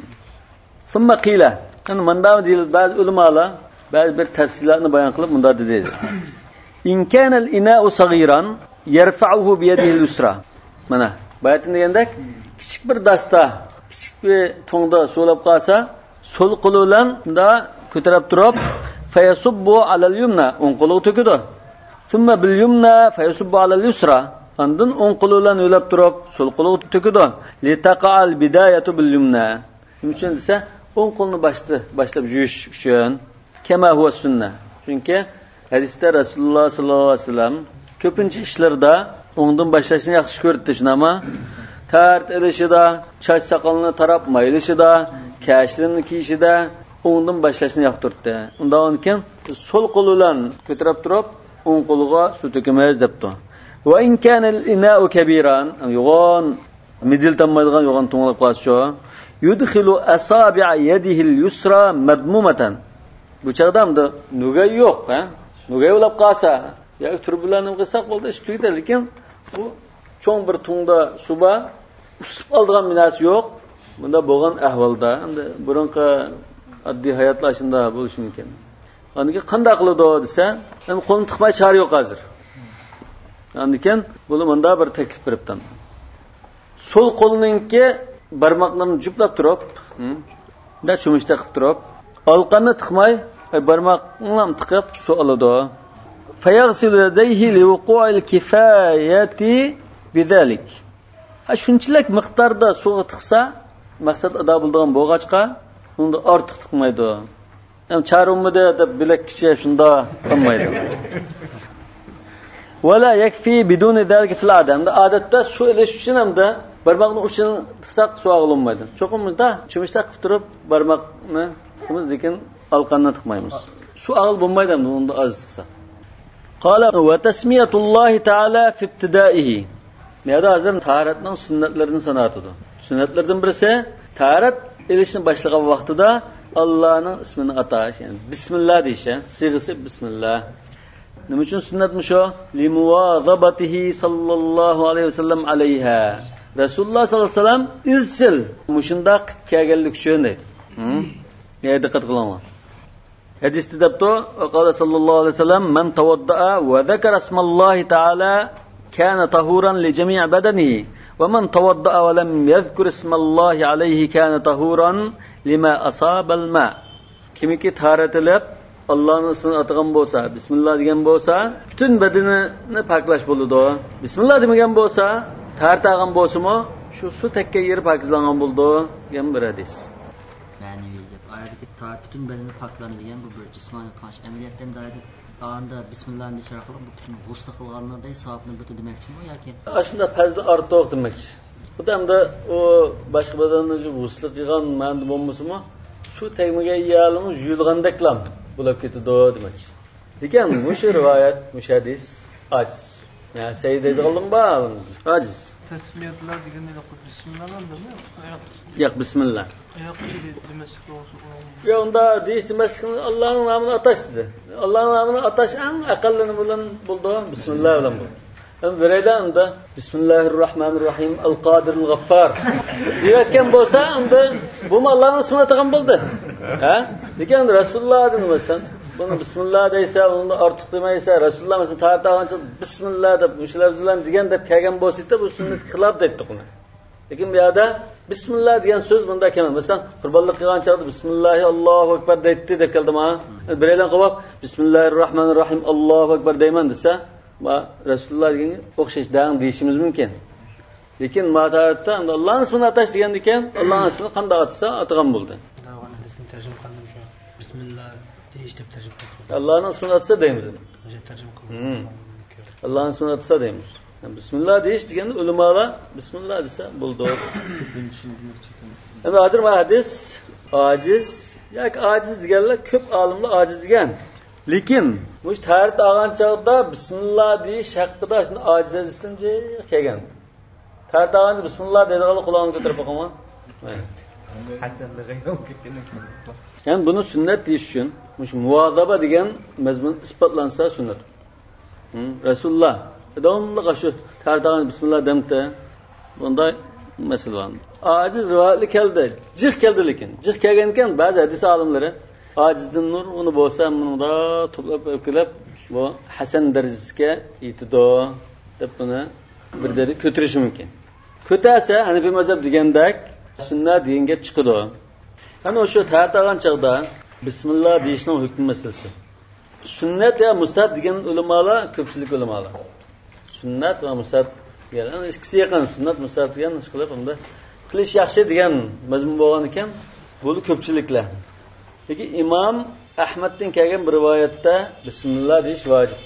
ثم قيل، يەنى مۇنداق دېيىلدى، بەزى ئۆلىمالار بەزى بىر تەپسىرلەرنى بايان قىلىپ مۇنداق دېدى. إن كان الإناء صغيرا يرفعه بيده اليسرى. مانا، باياتىن دېگەندەك، كىچىك بىر داستا، كىچىك بىر تۇڭدا سۇ بولۇپ قالسا، سول قولى بىلەن مۇنداق كۆتۈرۈپ تۇرۇپ، فيصب على اليمنى، ئوڭ قولىغا تۆكىدۇ. ثم باليمنى فيصب على اليسرى. ئاندىن ئوڭ قولى بىلەن يۆلەپ تۇرۇپ، سول قولىغا تۆكىدۇ. لتقع البداية باليمنى. نېمە ئۈچۈن دېسە، ئوڭ قولنى باشتا، باشلاپ يۇيۇش ئۈچۈن. كما هو السنة. چۈنكى ھەدىستە رەسۇلۇللاھ ساللاللاھۇ ئەلەيھى ۋەسەللەم كۆپىنچە ئىشلىرىدا ئوڭدىن باشلاشنى ياخشى كۆرەتتى، شۇنداقمۇ؟ تارەت ئېلىشىدا، چاچ ساقالنى تاراپ مايلىشىدا، كەشلىرىنى كىيىشىدە ئوڭدىن باشلاشنى ياقتۇراتتى. ئۇنداق بولغاندىكىن سول قولى بىلەن كۆتۈرۈپ تۇرۇپ، ئوڭ قولىغا سۇ تۆكىمىز دەپتۇ. وإن كان الإناء كبيرا، يوغان مىدىرلىتالمايدىغان يوغان تۇڭلاپ قالسىچۇ. يدخل أصابع يده اليسرى مضمومة. بۇ چاغدا ئەمدى نۆگەي يوق، ھە؟ نۆگەي بولاپ قالسا، ياكى تۇرۇپ بىلەن نېمە قىلساق بولدى، ئىش تۈگىدى. لېكىن بۇ چوڭ بىر تۇڭدا سۇ بار، ئۇسۇپ ئالىدىغان بىناسى يوق. بۇنداق بولغان ئەھۋالدا، ئەمدى بۇرۇنقى ئاددىي ھاياتلار شۇنداق بولۇشى مۇمكىن. ئاندىن كېيىن قانداق قىلىدۇ دېسە، ئەمدى قولنى تىقماي چارە يوق ھازىر. ئاندىن كېيىن بۇلار مۇنداق بىر تەكلىپ بېرىپتۇ. سول قولنىڭكى بارماقلىرىنى جۈپلەپ تۇرۇپ، ھە، مۇنداق چۆمۈچتەك قىلىپ تۇرۇپ، ئالقاننى تىقماي، ئاي، بارماقنىلا تىقىپ سۇ ئالىدۇ. فيغسل يديه لوقوع الكفاية بذلك. ھە، شۇنچىلىك مىقداردا سۇغا تىقسا، مەقسەت ئادا بولىدىغان بولغاچقا، ئۇندا ئارتۇق تىقمايدۇ. ئەمما چارە بولمىدى دەپ بىلەككىچە شۇنداق قىلمايدۇ. ولا يكفي بدون ذلك في العادة. ئەمدى ئادەتتە سۇ ئېلىش ئۈچۈن ئەمدى بارماقنىڭ ئۇچىنى تىقساق سۇ ئالغىلى بولمايدۇ. چوقۇم مۇنداق چۆمۈچتەك قىلىپ تۇرۇپ بارماقنى تىقىمىز، لېكىن ئالقاننى تىقمايمىز. سۇ ئالغىلى بولمايدۇ ئەمدى ئۇندا ئاز تىقساق. قال وتسمية الله تعالى في ابتدائه. بۇ يەردە ھازىر تاھارەتنىڭ سۈننەتلىرىنى ساناۋاتىدۇ. سۈننەتلەردىن بىرسى، تاھارەت ئېلىشنى باشلىغان ۋاقتىدا ئاللانىڭ ئىسمىنى ئاتاش، يەنى بىسمىللا دېيىش، ھە؟ سىيغىسى بىسمىللا. نېمە ئۈچۈن سۈننەتمۇ شۇ؟ لمواظبته صلى الله عليه وسلم عليها. رەسۇلۇللاھ ساللاللاھۇ ئەلەيھى ۋەسەللەم ئىزچىل مۇشۇنداق قىلىپ كەلگەنلىكى ئۈچۈن دەيدۇ. ھە؟ يەنە دىققەت قىلىڭلار. ھەدىستە دەپتۇ، وقال صلى الله عليه وسلم، من توضأ وذكر اسم الله تعالى كان طهورا لجميع بدنه، ومن توضأ ولم يذكر اسم الله عليه كان طهورا لما أصاب الماء. كىمكى تاھارەت ئېلىپ، ئاللانىڭ ئىسمىنى ئاتىغان بولسا، بىسمىللا دېگەن بولسا، پۈتۈن بەدىنىنى پاكلاش بولىدۇ. بىسمىللا دېمىگەن بولسا، تاھارەت ئالغان بولسىمۇ، شۇ سۇ تەگكەن يېرى پاكىزلانغان بولىدۇ دېگەن بىر ھەدىس. مەنىۋى گەپ. ئايەتتىكى تار پۈتۈن بەدىنى پاكلانى دېگەن بۇ بىر جىسمانىي قىلىش. ئەمەلىيەتتە ئەمدى ئايەتتە ئاندا بىسمىللا دېيىش ئارقىلىق بۇ پۈتۈن غۇسلى قىلغانلاردەك ساۋابنى بۇ دېمەكچىمۇ ياكى؟ ئاشۇنداق پەزلى ئارتۇق دېمەكچى. بۇ ئەمدى ئۇ باشقا بەدەننى غۇسلى قىلغان مەنىدە بولمىسىمۇ، سۇ تەگمىگەن يەرلىرىمۇ يۇيۇلغاندەكلا بولۇپ كېتىدۇ دېمەكچى. لېكىن مۇشۇ رىۋايەت، مۇشۇ ھەدىس ئاجىز. يا سەي دەيدىغانلىرىمۇ بار. ئاجىز. تەسمىيەتلەر دېگەندە بىسمىللا بار دېمەي؟ ياق، بىسمىللا. ئاياغ ئىچى دېمەسلىك توغرىسى. يا ئۇندا دېيىش دېمەسلىكنى، ئاللانىڭ نامىنى ئاتاش دېدى. ئاللانىڭ نامىنى ئاتاش ئەڭ ئەقەللىنى بىلەن بولىدۇ، بىسمىللا بىلەن بولىدۇ. ئەمدى بىرەيلەن ئۇندا بىسمىللاھىررەھمانىررەھىم، ئەل قادىرىل غەففار دېيىۋەتكەن بولسا، ئەمدى بۇمۇ ئاللانىڭ ئىسمىنى ئاتىغان بولدى. ھە؟ لېكىن رەسۇلۇللا دېدى مەسىلەن. بۇنى بىسمىللا دەيسە، ئۇنى ئارتۇق دېمەيسە، رەسۇلۇللا مەسىلەن تارىختا ئالغانچە بىسمىللا دەپ، مۇشۇ لەپزى بىلەن دېگەن دەپ كەلگەن بولسا، بۇ سۈننەتكە خىلاپ دەيتتۇق ئۇنى. لېكىن بۇ يەردە بىسمىللا دېگەن سۆز بۇندا كەلمەيدۇ. مەسىلەن، قۇربانلىق قىلغان چاغدا بىسمىللاھى ئاللاھۇ ئەكبەر دەيتتى دەپ كەلدىما؟ بىرەيلەن قويۇپ، بىسمىللاھىررەھمانىررەھىم، ئاللاھۇ ئەكبەر دەيمەن دېسە، ما رەسۇلۇللا دېگەنگە ئوخشاش دەڭ دېيىشىمىز مۇمكىن. لېكىن ما تارىختا ئاللانىڭ ئىسمىنى ئاتاش دېگەندىكىن، ئاللانىڭ ئىسمىنى قانداق ئاتىسا ئاتىغان بولدى. داۋان ھەدىسىنى تەرجىمە قىلغاندا شۇ بىسمىللا دېيىش دەپ تەرجىمە قىلسا بولدى. ئاللانىڭ ئىسمىنى ئاتىسا دەيمىز. ئۆزى تەرجىمە قىلغان. مم. ئاللانىڭ ئىسمىنى ئاتىسا دەيمىز. بىسمىللا دېيىش دېگەندە ئۆلىمالار بىسمىللا دېسە بولدى. ئەمدى ھازىر ما ھەدىس ئاجىز ياكى ئاجىز دېگەنلەر كۆپ ئالىملار ئاجىز دېگەن. لېكىن مۇشۇ تەرەت ئالغان چاغدا بىسمىللا دېيىش ھەققىدە شۇنداق ئاجىز ھەدىسلەر جىق كەلگەن. تەرەت ئالغاندا بىسمىللا دەيدىغانلار قولىڭىزنى كۆتۈرۈپ باقىڭلار. يەنى بۇنى سۈننەت دېيىش ئۈچۈن مۇشۇ مۇۋازابە دېگەن مەزمۇن ئىسپاتلانسا سۈننەت. ھە، رەسۇلۇللا داۋاملىق شۇ تەرەت ئالغاندا بىسمىللا دەمتى. بۇنداق مەسىلە بار. ئاجىز رىۋايەتلەر كەلدى، جىق كەلدى، لېكىن جىق كەلگەنكەن بەزى ھەدىس ئالىملىرى ئاجىزدىن نۇرغۇنى بولسا مۇندا توپلاپ ئەكېلىپ بۇ ھەسەن دەرىجىسىگە يېتىدۇ دەپ بۇنى بىر دەرىجە كۆتۈرۈشى مۇمكىن. كۆتەرسە، ھەنىفىي مەزھەپ دېگەندەك سۈننە دېگەن گەپ چىقىدۇ. ئەنە شۇ تەرەت ئالغان چاغدا بىسمىللا دېيىشنىڭ ھۆكمى مەسىلىسى. سۈننەت يا مۇستەھەب دېگەن ئۆلىمالار، كۆپچىلىك ئۆلىمالار. سۈننەت ۋە مۇستەھەب دېگەن، ئەنە ئىككىسى يېقىن، سۈننەت، مۇستەھەب دېگەن ئىشقىلىپ، ئەمدى قىلىش ياخشى دېگەن مەزمۇن بولغان ئىكەن، بۇ كۆپچىلىكلەر. لېكىن ئىمام ئەھمەدتىن كەلگەن بىر رىۋايەتتە بىسمىللا دېيىش ۋاجىپ.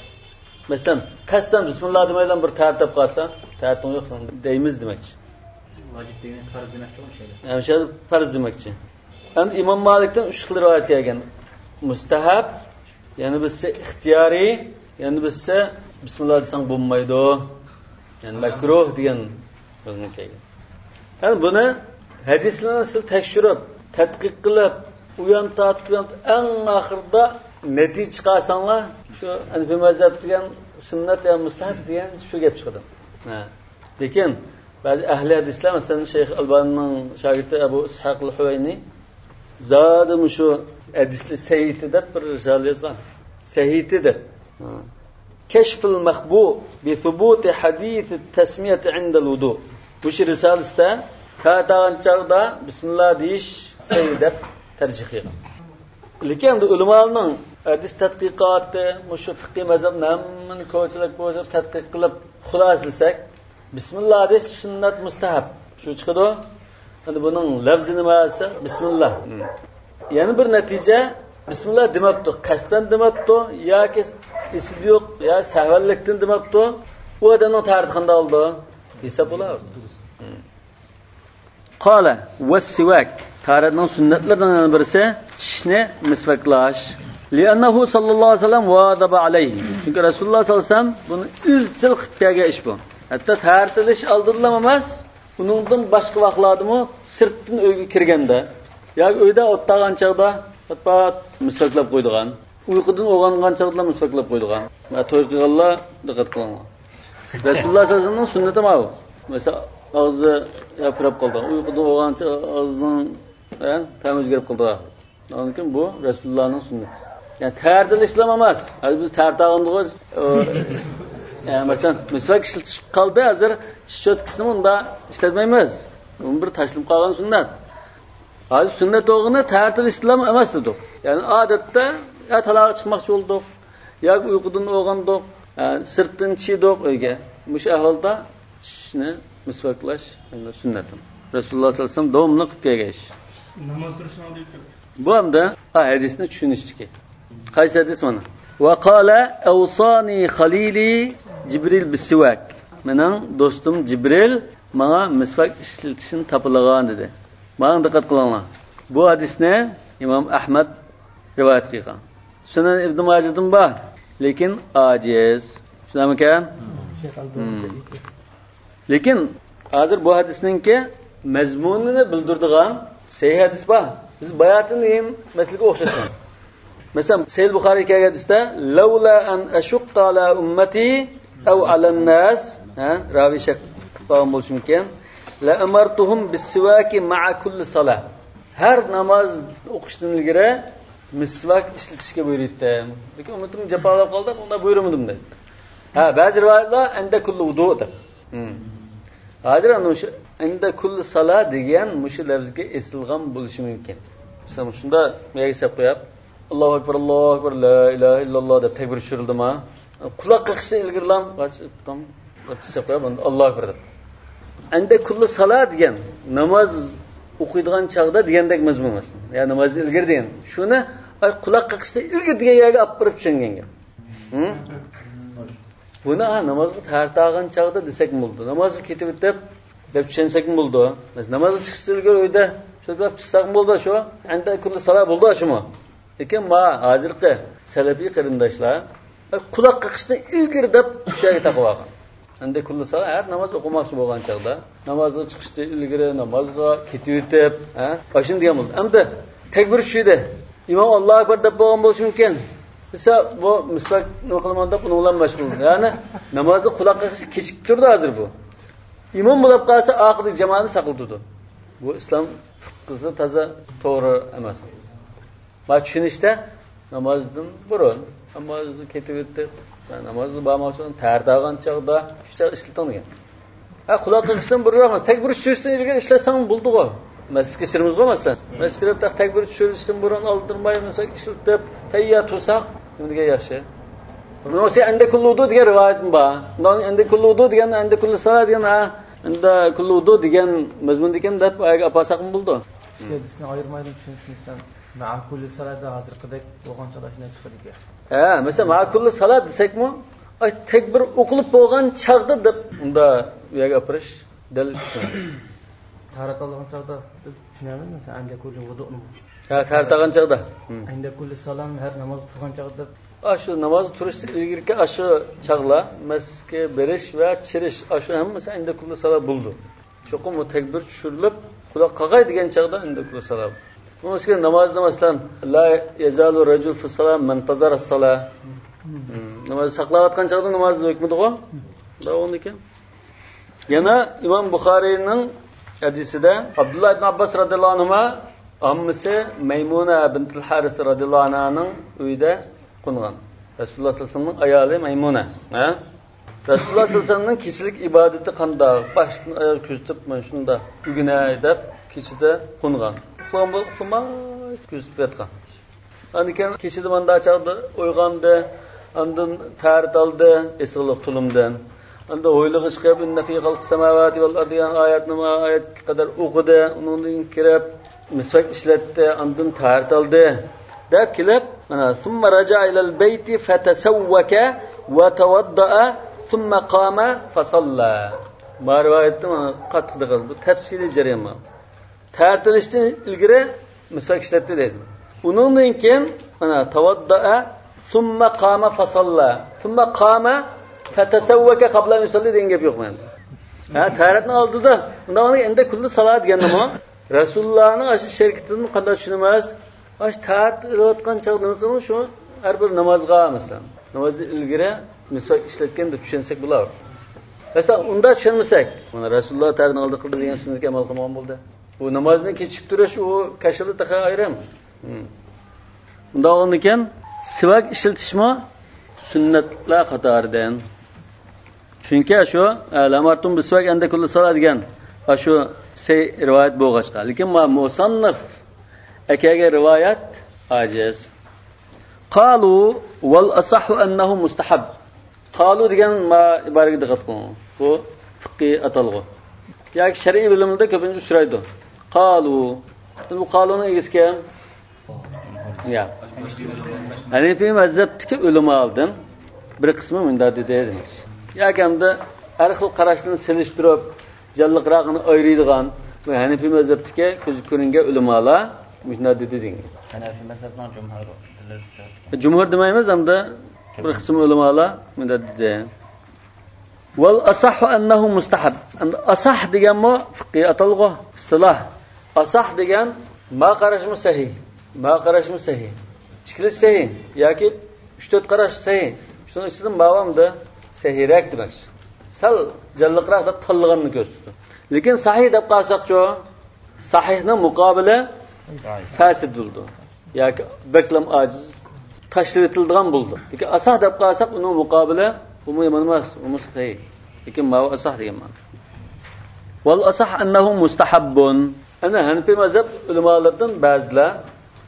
مەسىلەن، قەستەن بىسمىللا دېمەيلا بىر تەرەت دەپ قالسا، تەرىتىڭ يوق سېنىڭ دەيمىز دېمەكچى. ۋاجىپ دېگىنى پەرز دېمەكچىغۇ شۇ يەردە. ھەم شۇ يەردە پەرز دېمەكچى. ئەمدى ئىمام مالىكتىن ئۈچ خىل رىۋايەت كەلگەن. مۇستەھەب، يەنە بىرسى ئىختىيارىي، يەنە بىرسى بىسمىللا دېسەڭ بولمايدۇ. يەنى مەكرۇھ دېگەن مەزمۇن كەلگەن. يەنى بۇنى ھەدىسلەرنى سىز تەكشۈرۈپ، تەتقىق قىلىپ، ئۇيان تارتىپ، بۇيان تارتىپ، ئەڭ ئاخىرىدا نەتىجە چىقارساڭلار، شۇ ھەنىفىي مەزھەپ دېگەن سۈننەت يا مۇستەھەب دېگەن شۇ گەپ چىقىدۇ. ھە. لېكىن بەزى ئەھلى ھەدىسلەر، مەسىلەن، شەيخ ئەلبانىنىڭ شاگىرتى ئەبۇ ئىسھاق ئەل ھۇۋەينى زادى مۇشۇ ھەدىسنى سەھىھى دەپ بىر رىسالە يازغان. سەھىھى دەپ. كەشفۇل مەخبۇ بى سۇبۇتى ھەدىسى تەسمىيەتى ئىندەل ۋۇدۇ. مۇشۇ رىسالىسىدە تەرەت ئالغان چاغدا بىسمىللا دېيىش سەھىھ دەپ تەرجىھ قىلغان. لېكىن ئەمدى ئۆلىمالارنىڭ ھەدىس تەتقىقاتى، مۇشۇ فىقھىي مەزھەپنى ھەممىنى كوچىلىق كوچىلىق تەتقىق قىلىپ خۇلاسىلىسەك، بىسمىللا دېيىش سۈننەت مۇستەھەب. شۇ چىقىدۇ. ئەمدى بۇنىڭ لەۋزى نېمە دېسە، بىسمىللا. يەنە بىر نەتىجە، بىسمىللا دېمەپتۇ، قەستەن دېمەپتۇ، ياكى ئېسىدە يوق، يا سەھۋەنلىكتىن دېمەپتۇ. ئۇ ئادەمنىڭ تەرىتى قانداق بولىدۇ؟ ھېساب بولاۋېرىدۇ. قال، ۋەسسىۋاك. تەرەتنىڭ سۈننەتلىرىنىڭ يەنە بىرسى چىشنى مىسۋاكلاش. لىئەننەھۇ ساللاللاھۇ ئەلەيھى ۋەسەللەم ۋازابە ئەلەيھى. چۈنكى رەسۇلۇللا ساللاللاھۇ ئەلەيھى ۋەسەللەم بۇنى ئىزچىل قىلىپ كەلگەن ئىش بۇ. ھەتتا تەرەت ئېلىش ئالدىدىلا ئەمەس، ئۇنىڭدىن باشقا ۋاقىتلاردىمۇ سىرتتىن ئۆيگە كىرگەندە ياكى ئۆيدە ئولتۇرغان چاغدا پات-پات مىسۋاكلاپ قويىدىغان، ئۇيقۇدىن ئويغانغان چاغدىلا مىسۋاكلاپ قويىدىغان. ۋە توي قىلغانلار دىققەت قىلىڭلار. رەسۇلۇللا سەللەللاھۇ ئەلەيھى ۋەسەللەمنىڭ سۈننىتى ماۋۇ. مەسىلەن، ئاغزى ياپراپ قالىدىغان، ئۇيقۇدىن ئويغانغان چاغ ئاغزىنىڭ، ھە، تەمى ئۆزگىرىپ قالىدىغان. ئاندىن كېيىن بۇ رەسۇلۇللانىڭ سۈننىتى. يەنى تەرەت ئېلىشلام ئەمەس. ھازىر بىز تەرەت ئالغاندىغۇ، ئۇ، يەنى مەسىلەن، مىسۋاك ئىشلىتىش قالدى، ھازىر چىش چوتكىسىنى ئۇندا ئىشلەتمەيمىز. بۇ بىر تاشلىنىپ قالغان سۈننەت. ھازىر سۈننەت بولغىنى تەرەت ئېلىشلام ئەمەس دېدۇق. يەنى ئادەتتە يا تالاغا چىقماقچى بولدۇق، ياكى ئۇيقۇدىن ئويغاندۇق، ھە، سىرتتىن چىقتۇق ئۆيگە. مۇشۇ ئەھۋالدا چىشنى مىسۋاكلاش سۈننەت. رەسۇلۇللا سەللەللاھۇ ئەلەيھى ۋەسەللەم داۋاملىق قىلىپ كەلگەن ئىش. ناماز تۇرۇشنىڭ ئالدىدا. بۇ ھەمدە ھە، ھەدىسنى چۈشىنىشتىكى. قايسى ھەدىس مانا؟ ۋە قالە ئەۋسانى خەلىلى جىبرىل بىسسىۋاك. مېنىڭ دوستۇم جىبرىل ماڭا مىسۋاك ئىشلىتىشنى تاپىلىغان دېدى. ماڭا دىققەت قىلىڭلار. بۇ ھەدىسنى ئىمام ئەھمەد رىۋايەت قىلغان. سۈنەن ئىبن ماجىدىن بار، لېكىن ئاجىز. شۇنداقمىكەن؟ لېكىن ھازىر بۇ ھەدىسنىڭكى مەزمۇنىنى بىلدۈرىدىغان سەھىھ ھەدىس بار. بىز باياتىن دېگەن مەسىلىگە ئوخشاشمۇ؟ مەسىلەن، سەھىھ بۇخارىيغا كەلگەن ھەدىستە، لەۋلا ئەن ئەشۇققە ئالا ئۇممەتى ئەۋ ئالەن ناس، ھە، راۋى شەك قىلغان بولۇشى مۇمكىن. لەئەمەرتۇھۇم بىسسىۋاكى مەئە كۇللى سالا. ھەر ناماز ئوقۇشتىن ئىلگىرى مىسۋاك ئىشلىتىشكە بۇيرۇيتتىم. لېكىن ئۈممىتىم جاپالاپ قالدى، ئۇنداق بۇيرۇمىدىم دەيدۇ. ھە، بەزى رىۋايەتلەر ئەندە كۇللى ۋۇدۇ دەپ. ھازىر ئەنە مۇشۇ ئەندە كۇللى سالا دېگەن مۇشۇ لەۋزگە ئېسىلغان بولۇشى مۇمكىن. مەسىلەن، شۇنداق بۇ يەرگە سەپ قويۇپ، ئاللاھۇ ئەكبەر، ئاللاھۇ ئەكبەر، لا ئىلاھە ئىللاللا دەپ تەكبىر چۈشۈرۈلدىما؟ قۇلاق قېقىشتىن ئىلگىرىلام، سەپ قويۇپ، ئاللاھۇ ئەكبەر دەپ. ئەندە كۇللى سالا دېگەن ناماز ئوقۇيدىغان چاغدا دېگەندەك مەزمۇن ئەمەس. يا نامازدىن ئىلگىرى دېگەن. شۇنى، ئاي، قۇلاق قېقىشتىن ئىلگىرى دېگەن يەرگە ئاپىرىپ چۈشەنگەن گەپ. ھە؟ بۇنى، ھە، نامازغا تەييارلانغان چاغدا دېسەكمۇ بولىدۇ. نامازغا كېتىۋېتىپ دەپ چۈشەنسەكمۇ بولىدۇ. مەسىلەن، نامازغا چىقىشتىن ئىلگىرى ئۆيدە شۇنداق چىقساقمۇ بولىدۇ شۇ. ئەندە كۇللى سالا بولىدۇ شۇمۇ. لېكىن ما ھازىرقى سەلەپىي قېرىنداشلار قۇلاق قېقىشتىن ئىلگىرى دەپ شۇ يەرگە تاقىۋالغان. ئەندە كۇللى سالا ھەر ناماز ئوقۇماقچى بولغان چاغدا، نامازغا چىقىشتىن ئىلگىرى، نامازغا كېتىۋېتىپ، ھە؟ ئاشۇنى دېگەن بولدى. ئەمدى تەكبىر چۈشۈردى. ئىمام ئاللاھۇ ئەكبەر دەپ بولغان بولۇشى مۇمكىن. دېسە، بۇ مىسۋاك نېمە قىلىمەن دەپ ئۇنىڭ بىلەن مەشغۇل. يەنى نامازدا قۇلاق قېقىش كېچىكىپ تۇرىدۇ ھازىر بۇ. ئىمام بولۇپ قالسا، ئارقىدىكى جامائەتنى ساقلىتىدۇ. بۇ ئىسلام فىقھىسى تازا توغرا ئەمەس. ما چۈشىنىشتە نامازدىن بۇرۇن، نامازدا كېتىۋېتىپ، نامازغا بارماقچى بولغان، تەييارلانغان چاغدا، شۇ چاغ ئىشلىتىڭ دېگەن. ھە، قۇلاق قېقىشتىن بۇرۇنراق، تەكبىر چۈشۈرۈشتىن ئىلگىرى ئىشلەتسەڭ بولىدىغۇ. مەسچىتكە چىرىمىزغۇ، مەسىلەن. مەسچىتكە چىرىپ، تەك-، تەكبىر چۈشۈرۈشتىن بۇرۇن ئالدىرماي، مەسىلەن، ئىشلىتىپ، تەييار تۇرساق، نېمە دېگەن ياخشى؟ بۇنىڭ ئۈچۈن ئەندە كۇللى ۋۇدۇ دېگەن رىۋايەتمۇ بار. ئۇنداق ئەندە كۇللى ۋۇدۇ دېگەن، ئەندە كۇللى سالا دېگەن، ھە، ئەندە كۇللى ۋۇدۇ دېگەن مەزمۇندىكەن دەپ ئايەگە ئاپارساقمۇ بولىدۇ. ئىككى ھەدىسنى ئايرىمايدۇ، چۈشىنىشمىسەم. مەئە كۇللى سالا ھازىرقىدەك بولغان چاغدا شۇنداق چىقىدىكەن. ھە، مەسىلەن، مەئە كۇللى سالا دېسەكمۇ، ئاي، تەكبىر ئوقۇلۇپ بولغان چاغدا دەپ ئۇندا ئۇ يەرگە ئاپىرىش دەل چۈشىنىدۇ. تەھارەت ئالىدىغان چاغدا دەپ چۈشىنەمەن، مەسىلەن، ئەندە كۇللى ۋۇدۇ. ھە، تەھارەت ئالغان چاغدا. ھىم. ئەندە كۇللى سالام، ھەر ناماز تۇرغان چاغدا دەپ. ئاشۇ ناماز تۇرۇشتىن ئىلگىرىكى ئاشۇ چاغلار، مەسچىتكە بېرىش ۋە چىرىش، ئاشۇ ھەممىسى ئەندە كۇللى سالا بولىدۇ. چوقۇم ئۇ تەكبىر چۈشۈرۈلۈپ، قۇلاق قاقاي دېگەن چاغدا ئەندە كۇللى سالا. ئۇنىڭ ئۈستىگە نامازدا، مەسىلەن، لا يەزالۇ رەجۇل فىسسالا مەنتەزەرەسسالا. ھىم. ناماز ساقلاۋاتقان چاغدا نامازنى ھۆكمىدىغۇ. داۋاملىكەن. يەنە ئىمام بۇخارىينىڭ ھەدىسىدە ئابدۇللا ئىبن ئابباس رەزىياللاھۇ ئەنھۇما ئاممىسى مەيمۇنە بىنتىل ھارىس رەزىياللاھۇ ئەنھانىڭ ئۆيىدە قونغان. رەسۇلۇللا سەللەللاھۇ ئەلەيھى ۋەسەللەمنىڭ ئايالى مەيمۇنە. ھە؟ رەسۇلۇللا سەللەللاھۇ ئەلەيھى ۋەسەللەمنىڭ كېچىلىك ئىبادىتى قانداق؟ باشتىن ئاياغ كۆزىتىپ، مانا شۇنداق ئۆگىنەي دەپ كېچىدە قونغان. ئۇخلىغان بولۇپ ئۇخلىماي كۆزىتىپ ياتقان. ئاندىن كېيىن كېچىدە مانداق چاغدا ئويغاندى، ئاندىن تەھارەت ئالدى، ئېسىغلىق تۇلۇمدىن. ئاندىن ھويلىغا چىقىپ، ئىننە فى خەلقىس سەماۋاتى ۋەل ئەرزى دېگەن ئايەتنى، ئايەتكە قەدەر ئوقۇدى. ئۇنىڭدىن كىرىپ، مىسۋاك ئىشلەتتى، ئاندىن تەھارەت ئالدى. دەپ كېلىپ، مانا، ثم رجع إلى البيت فتسوك وتوضأ ثم قام فصلى. ما رىۋايەتتە مانا قاتتىق دىققەت، بۇ تەپسىلىي جەريان بار. تەھارەت ئېلىشتىن ئىلگىرى مىسۋاك ئىشلەتتى دەيدۇ. ئۇنىڭدىن كېيىن، مانا، تەۋەددەئە، سۇممە قامە فەسەللە، سۇممە قامە فەتەسەۋۋەكە قەبلە ئەن يۇسەللى دېگەن گەپ يوق مەندە. ھە، تەھارەتنىڭ ئالدىدا، ئۇنداق ئەندە كۇللى سالا دېگەننىمۇ، رەسۇلۇللانىڭ ئاشۇ شەرىئىتىدىن قانداق چۈشىنىمىز؟ ئاشۇ تەھارەت ئېلىۋاتقان چاغدا نېمە قىلىمىز؟ شۇ ھەر بىر نامازغا، مەسىلەن، نامازدىن ئىلگىرى مىسۋاك ئىشلەتكەن دەپ چۈشەنسەك بولار. مەسىلەن، ئۇنداق چۈشەنمىسەك، مانا، رەسۇلۇللا تەھارەتنىڭ ئالدىدا قىلدى دېگەن سۈننەتكە ئەمەل قىلمىغان بولدى. بۇ نامازنى كېچىكتۈرۈش، ئۇ كەشىلا تېخى ئايرىم. ھىم. ئۇنداق بولغاندىكىن، سىۋاك ئىشلىتىشمۇ سۈننەتلەر قاتارىدىن. چۈنكى شۇ، ئە، لەئەمەرتۇم بىسسىۋاك ئەندە كۇللى سالا دېگەن، ئە، شۇ سەھىھ رىۋايەت بولغاچقا. لېكىن ما مۇسەننىف ئەكەلگەن رىۋايەت ئاجىز. قالۇ ۋەل ئەسەھھۇ ئەننەھۇ مۇستەھەب. قالۇ دېگەن ما ئىبارىگە دىققەت قىلىڭ. بۇ فىقھىي ئاتالغۇ. ياكى شەرئىي بىلىملەردە كۆپىنچە ئۇچرايدۇ. قالۇ. بۇ قالۇنىڭ ئىگىسى كىم؟ يا. ھەنىفىي مەزھەپتىكى ئۆلىمالاردىن بىر قىسمى مۇنداق دېدى دېمەكچى. ياكى ئەمدى ھەر خىل قاراشلارنى سېلىشتۇرۇپ، جانلىقراقنى ئايرىيدىغان بۇ ھەنىفىي مەزھەپتىكى كۆزگە كۆرۈنگەن ئۆلىمالار مۇشۇنداق دېدى دېگەن. ھەنەفىي مەزھەپنىڭ جۇمھۇر دېدى. جۇمھۇر دېمەيمىز، ئەمدى بىر قىسىم ئۆلىمالار مۇنداق دېدى. ۋەل ئەسەھھۇ ئەننەھۇ مۇستەھەب. ئەمدى ئەسەھ دېگەنمۇ فىقھىي ئاتالغۇ، ئىستىلاھ. ئەسەھ دېگەن ما قاراشمۇ سەھىھ، ما قاراشمۇ سەھىھ. ئىككىلىسى سەھىھ ياكى ئۈچ تۆت قاراش سەھىھ. شۇنىڭ ئىچىدىن ماۋۇ ئەمدى سەھىھرەك دېمەكچى. سەل جانلىقراق دەپ تاللىغاننى كۆرسىتىدۇ. لېكىن سەھىھ دەپ قالساقچۇ؟ سەھىھنىڭ مۇقابىلى فاسىد بولىدۇ. ياكى بەكلەم ئاجىز، تاشلىۋېتىلىدىغان بولىدۇ. لېكىن ئەسەھ دەپ قالساق، ئۇنىڭ مۇقابىلى بۇمۇ يامان ئەمەس، بۇمۇ سەھىھ. لېكىن ماۋۇ ئەسەھ دېگەن مانا. ۋەل ئەسەھ ئەننەھۇ مۇستەھەببۇن. ئەنە ھەنىپىي مەزھەپ ئۆلىمالىرىدىن بەزىلەر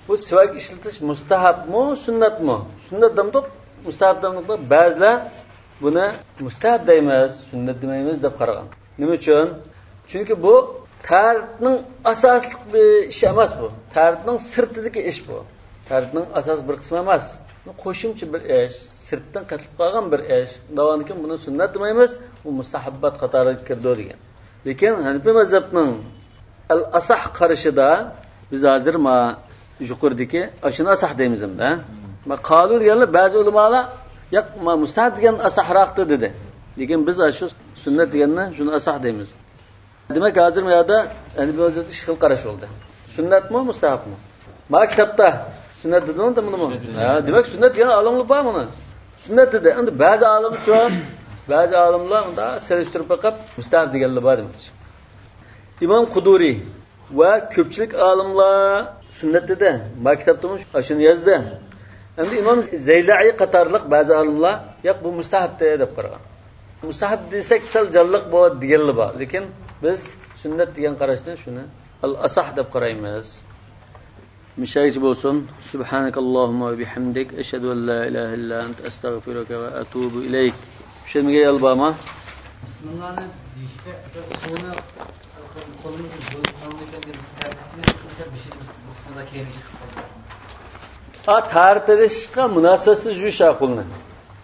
بۇ سىۋاك ئىشلىتىش مۇستەھەبمۇ، سۈننەتمۇ؟ سۈننەت دەمدۇق، مۇستەھەب دەمدۇق. بەزىلەر بۇنى مۇستەھەب دەيمىز، سۈننەت دېمەيمىز دەپ قارىغان. نېمە ئۈچۈن؟ چۈنكى بۇ تەھارەتنىڭ ئاساسلىق بىر ئىشى ئەمەس بۇ. تەھارەتنىڭ سىرتىدىكى ئىش بۇ. تەھارەتنىڭ ئاساسىي بىر قىسمى ئەمەس. بۇ قوشۇمچە بىر ئىش، سىرتتىن قېتىلىپ قالغان بىر ئىش. شۇنداق بولغاندىكىن بۇنى سۈننەت دېمەيمىز، بۇ مۇستەھەببات قاتارىغا كىرىدۇ دېگەن. لېكىن ھەنىپىي مەزھەپنىڭ ئەل ئەسەھ قارىشىدا بىز ھازىر ما يۇقىرىدىكى ئاشۇنى ئەسەھ دەيمىز ئەمدى، ھە؟ ما قالۇ دېگەنلەر بەزى ئۆلىمالار ياق، ما مۇستەھەب دېگەن ئەسەھراقتۇ دېدى. لېكىن بىز ئاشۇ سۈننەت دېگەننى شۇنى ئەسەھ دەيمىز. دېمەك، ھازىر بۇ يەردە ئەنە بۇ يەردە ئىككى خىل قاراش بولدى. سۈننەتمۇ، مۇستەھەبمۇ؟ ما كىتابتا سۈننەت دېدىمۇ، دېمىدىمۇ؟ ھە، دېمەك، سۈننەت دېگەن ئالىملار بار مۇنى. سۈننەت دېدى. ئەمدى بەزى ئالىملار، بەزى ئالىملار مۇنداق سېلىشتۇرۇپ بېقىپ، مۇستەھەب دېگەنلەر بار دېمەكچى. ئىمام قۇدۇرى ۋە كۆپچىلىك ئالىملار سۈننەت دېدى. ما كىتابتىمۇ ئاشۇنى يازدى. ئەمدى ئىمام زەيلەئى قاتارلىق بەزى ئالىملار ياق، بۇ مۇستەھەبتى دەپ قارىغان. مۇستەھەب دېسەك سەل جانلىق بولىدۇ دېگەنلەر بار. لېكىن بىز سۈننەت دېگەن قاراشنى شۇنى ئەل ئەسەھ دەپ قارايمىز. مۇشۇ يەرگىچە بولسۇن. سۇبھانەكەللاھۇممە ۋە بىھەمدىك، ئەشھەدۇ ئەن لا ئىلاھە ئىللا ئەنتە، ئەستەغفىرۇكە ۋە ئەتۇبۇ ئىلەيك. چۈشەنمىگەن يەر بارمۇ؟ بىسمىللانى دېيىشتە، ئۇسۇلنى قولىمىزنى بۇ تاملىكەن دېيىش، بىسمىللا كەينىگە چىقىپ قالدى. ئا، تەھارەت ئېلىشقا مۇناسىۋەتسىز يۇيۇش قولنى.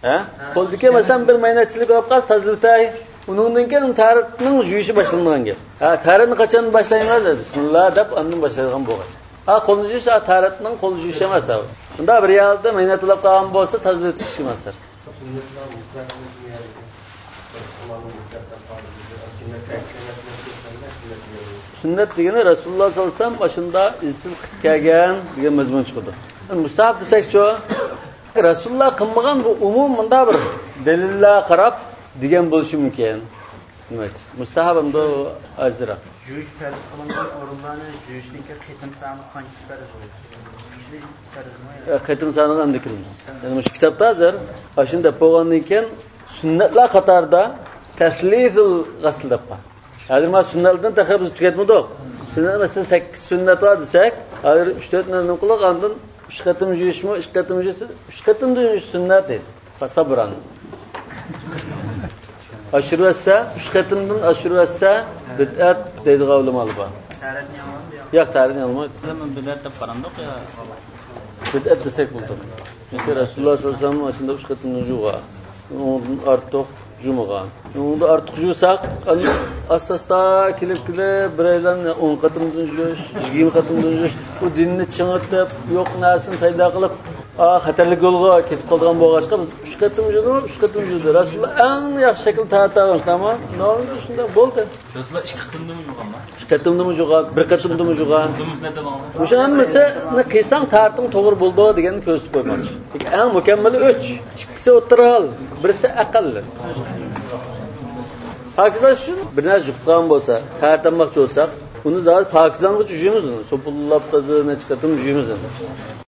ھە؟ قولدىكى، مەسىلەن، بىر مەينەتچىلىك بولۇپ قالسا، تازىلىتاي. ئۇنىڭدىن كېيىن تەھارەتنىڭ يۇيۇشى باشلىنىدىغان گەپ. ھە، تەھارەتنى قاچان باشلايمىز؟ بىسمىللا دەپ ئاندىن باشلايدىغان بولغاچ. ھە، قولنى يۇيۇش، ھە، تەھارەتنىڭ قولنى يۇيۇشى ئەمەس ئۇ. ئۇنداق بىر يەردە مەينەت بولۇپ قالغان بولسا، تازىلىتىش ئىشى ئەمەس. سۈننەت دېگىنى رەسۇلۇللا ساللاللاھۇ ئەلەيھى ۋەسەللەم ئاشۇنداق ئىزچىل قىلىپ كەلگەن دېگەن مەزمۇن چىقىدۇ. مۇستەھەب دېسەكچۇ؟ رەسۇلۇللا قىلمىغان، بۇ ئومۇمىي مۇنداق بىر دەلىللەرگە قاراپ دېگەن بولۇشى مۇمكىن. دېمەك، مۇستەھەب ئەمدى ئازراق. يۇيۇش پەرز قىلىنغان ئورۇنلارنى يۇيۇشنىڭكى قېتىم سانى قانچىسى پەرز بولىدۇ؟ ئۈچ پەرزمۇ؟ ئە، قېتىم سانىغا ئەمدى كىرىمىز. يەنى مۇشۇ كىتابتا ھازىر ئاشۇنى دەپ بولغاندىن كېيىن سۈننەتلەر قاتارىدا تەسلىسۇل غەسل دەپ بار. ھازىر مانا سۈننەتلەردىن تېخى بىز تۈگەتمىدۇق. سۈننەت، مەسىلەن، سەككىز سۈننەت بار دېسەك، ھازىر ئۈچ تۆت نېمە قىلدۇق، ئاندىن ئۈچ قېتىم يۇيۇشمۇ، ئىككى قېتىم يۇيۇش، ئۈچ قېتىمدىن يۇيۇش سۈننەت دەيدۇ. سابران. ئاشۇرۇۋەتسە، ئۈچ قېتىمدىن ئاشۇرۇۋەتسە، بىدئەت دەيدىغان ئۆلىمالار بار. تەھارەتنى ئاڭلىدىم يا؟ ياق، تەھارەتنى ئاڭلىمايدۇ. بىدئەت دەپ قارامدۇق يا؟ بىدئەت دېسەك بولىدۇ. چۈنكى رەسۇلۇللا ساللاللاھۇ ئەلەيھى ۋەسەللەم ئاشۇنداق ئۈچ قېتىمدىن يۇغان. ئۇنىڭدىن ئارتۇق يۇمىغان. ئۇنىڭدىن ئارتۇق يۇساق، ئاستا-ئاستا كېلىپ-كېلىپ، بىرەيلەن ئون قېتىمدىن يۇيۇش، يىگىرمە قېتىمدىن يۇيۇش، بۇ دىننى چىڭىتىپ، يوق نەرسىنى پەيدا قىلىپ، ئا، خەتەرلىك يولغا كېتىپ قالىدىغان بولغاچقا، بىز ئۈچ قېتىم يۇدۇق، ئۈچ قېتىم يۇدى. رەسۇلۇللا ئەڭ ياخشى شەكىلدە تەھارەت ئالغان، شۇنداقمۇ؟ نورمالدا شۇنداق بولدى. رەسۇلۇللا ئىككى قېتىمدىمۇ يۇغان؟ ئىككى قېتىمدىمۇ يۇغان، بىر قېتىمدىمۇ يۇغان. مۇشۇ ھەممىسىنى قىلساڭ تەھارىتىڭ توغرا بولىدۇ دېگەننى كۆرسىتىپ قويماقچى. لېكىن ئەڭ مۇكەممىلى ئۈچ. ئىككىسى ئوتتۇرا ھال، بىرسى ئەقەللى. پاكىزلىنىش ئۈچۈن بىر نەرسە يۇقۇپ قالغان بولسا، تەھارەت ئالماقچى بولساق، ئۇنى زادى پاكىزلانغۇچە يۇيىمىز ئۇنى. سوپۇنلاپ تازا نەچچە قېتىم يۇيىمىز ئۇنى.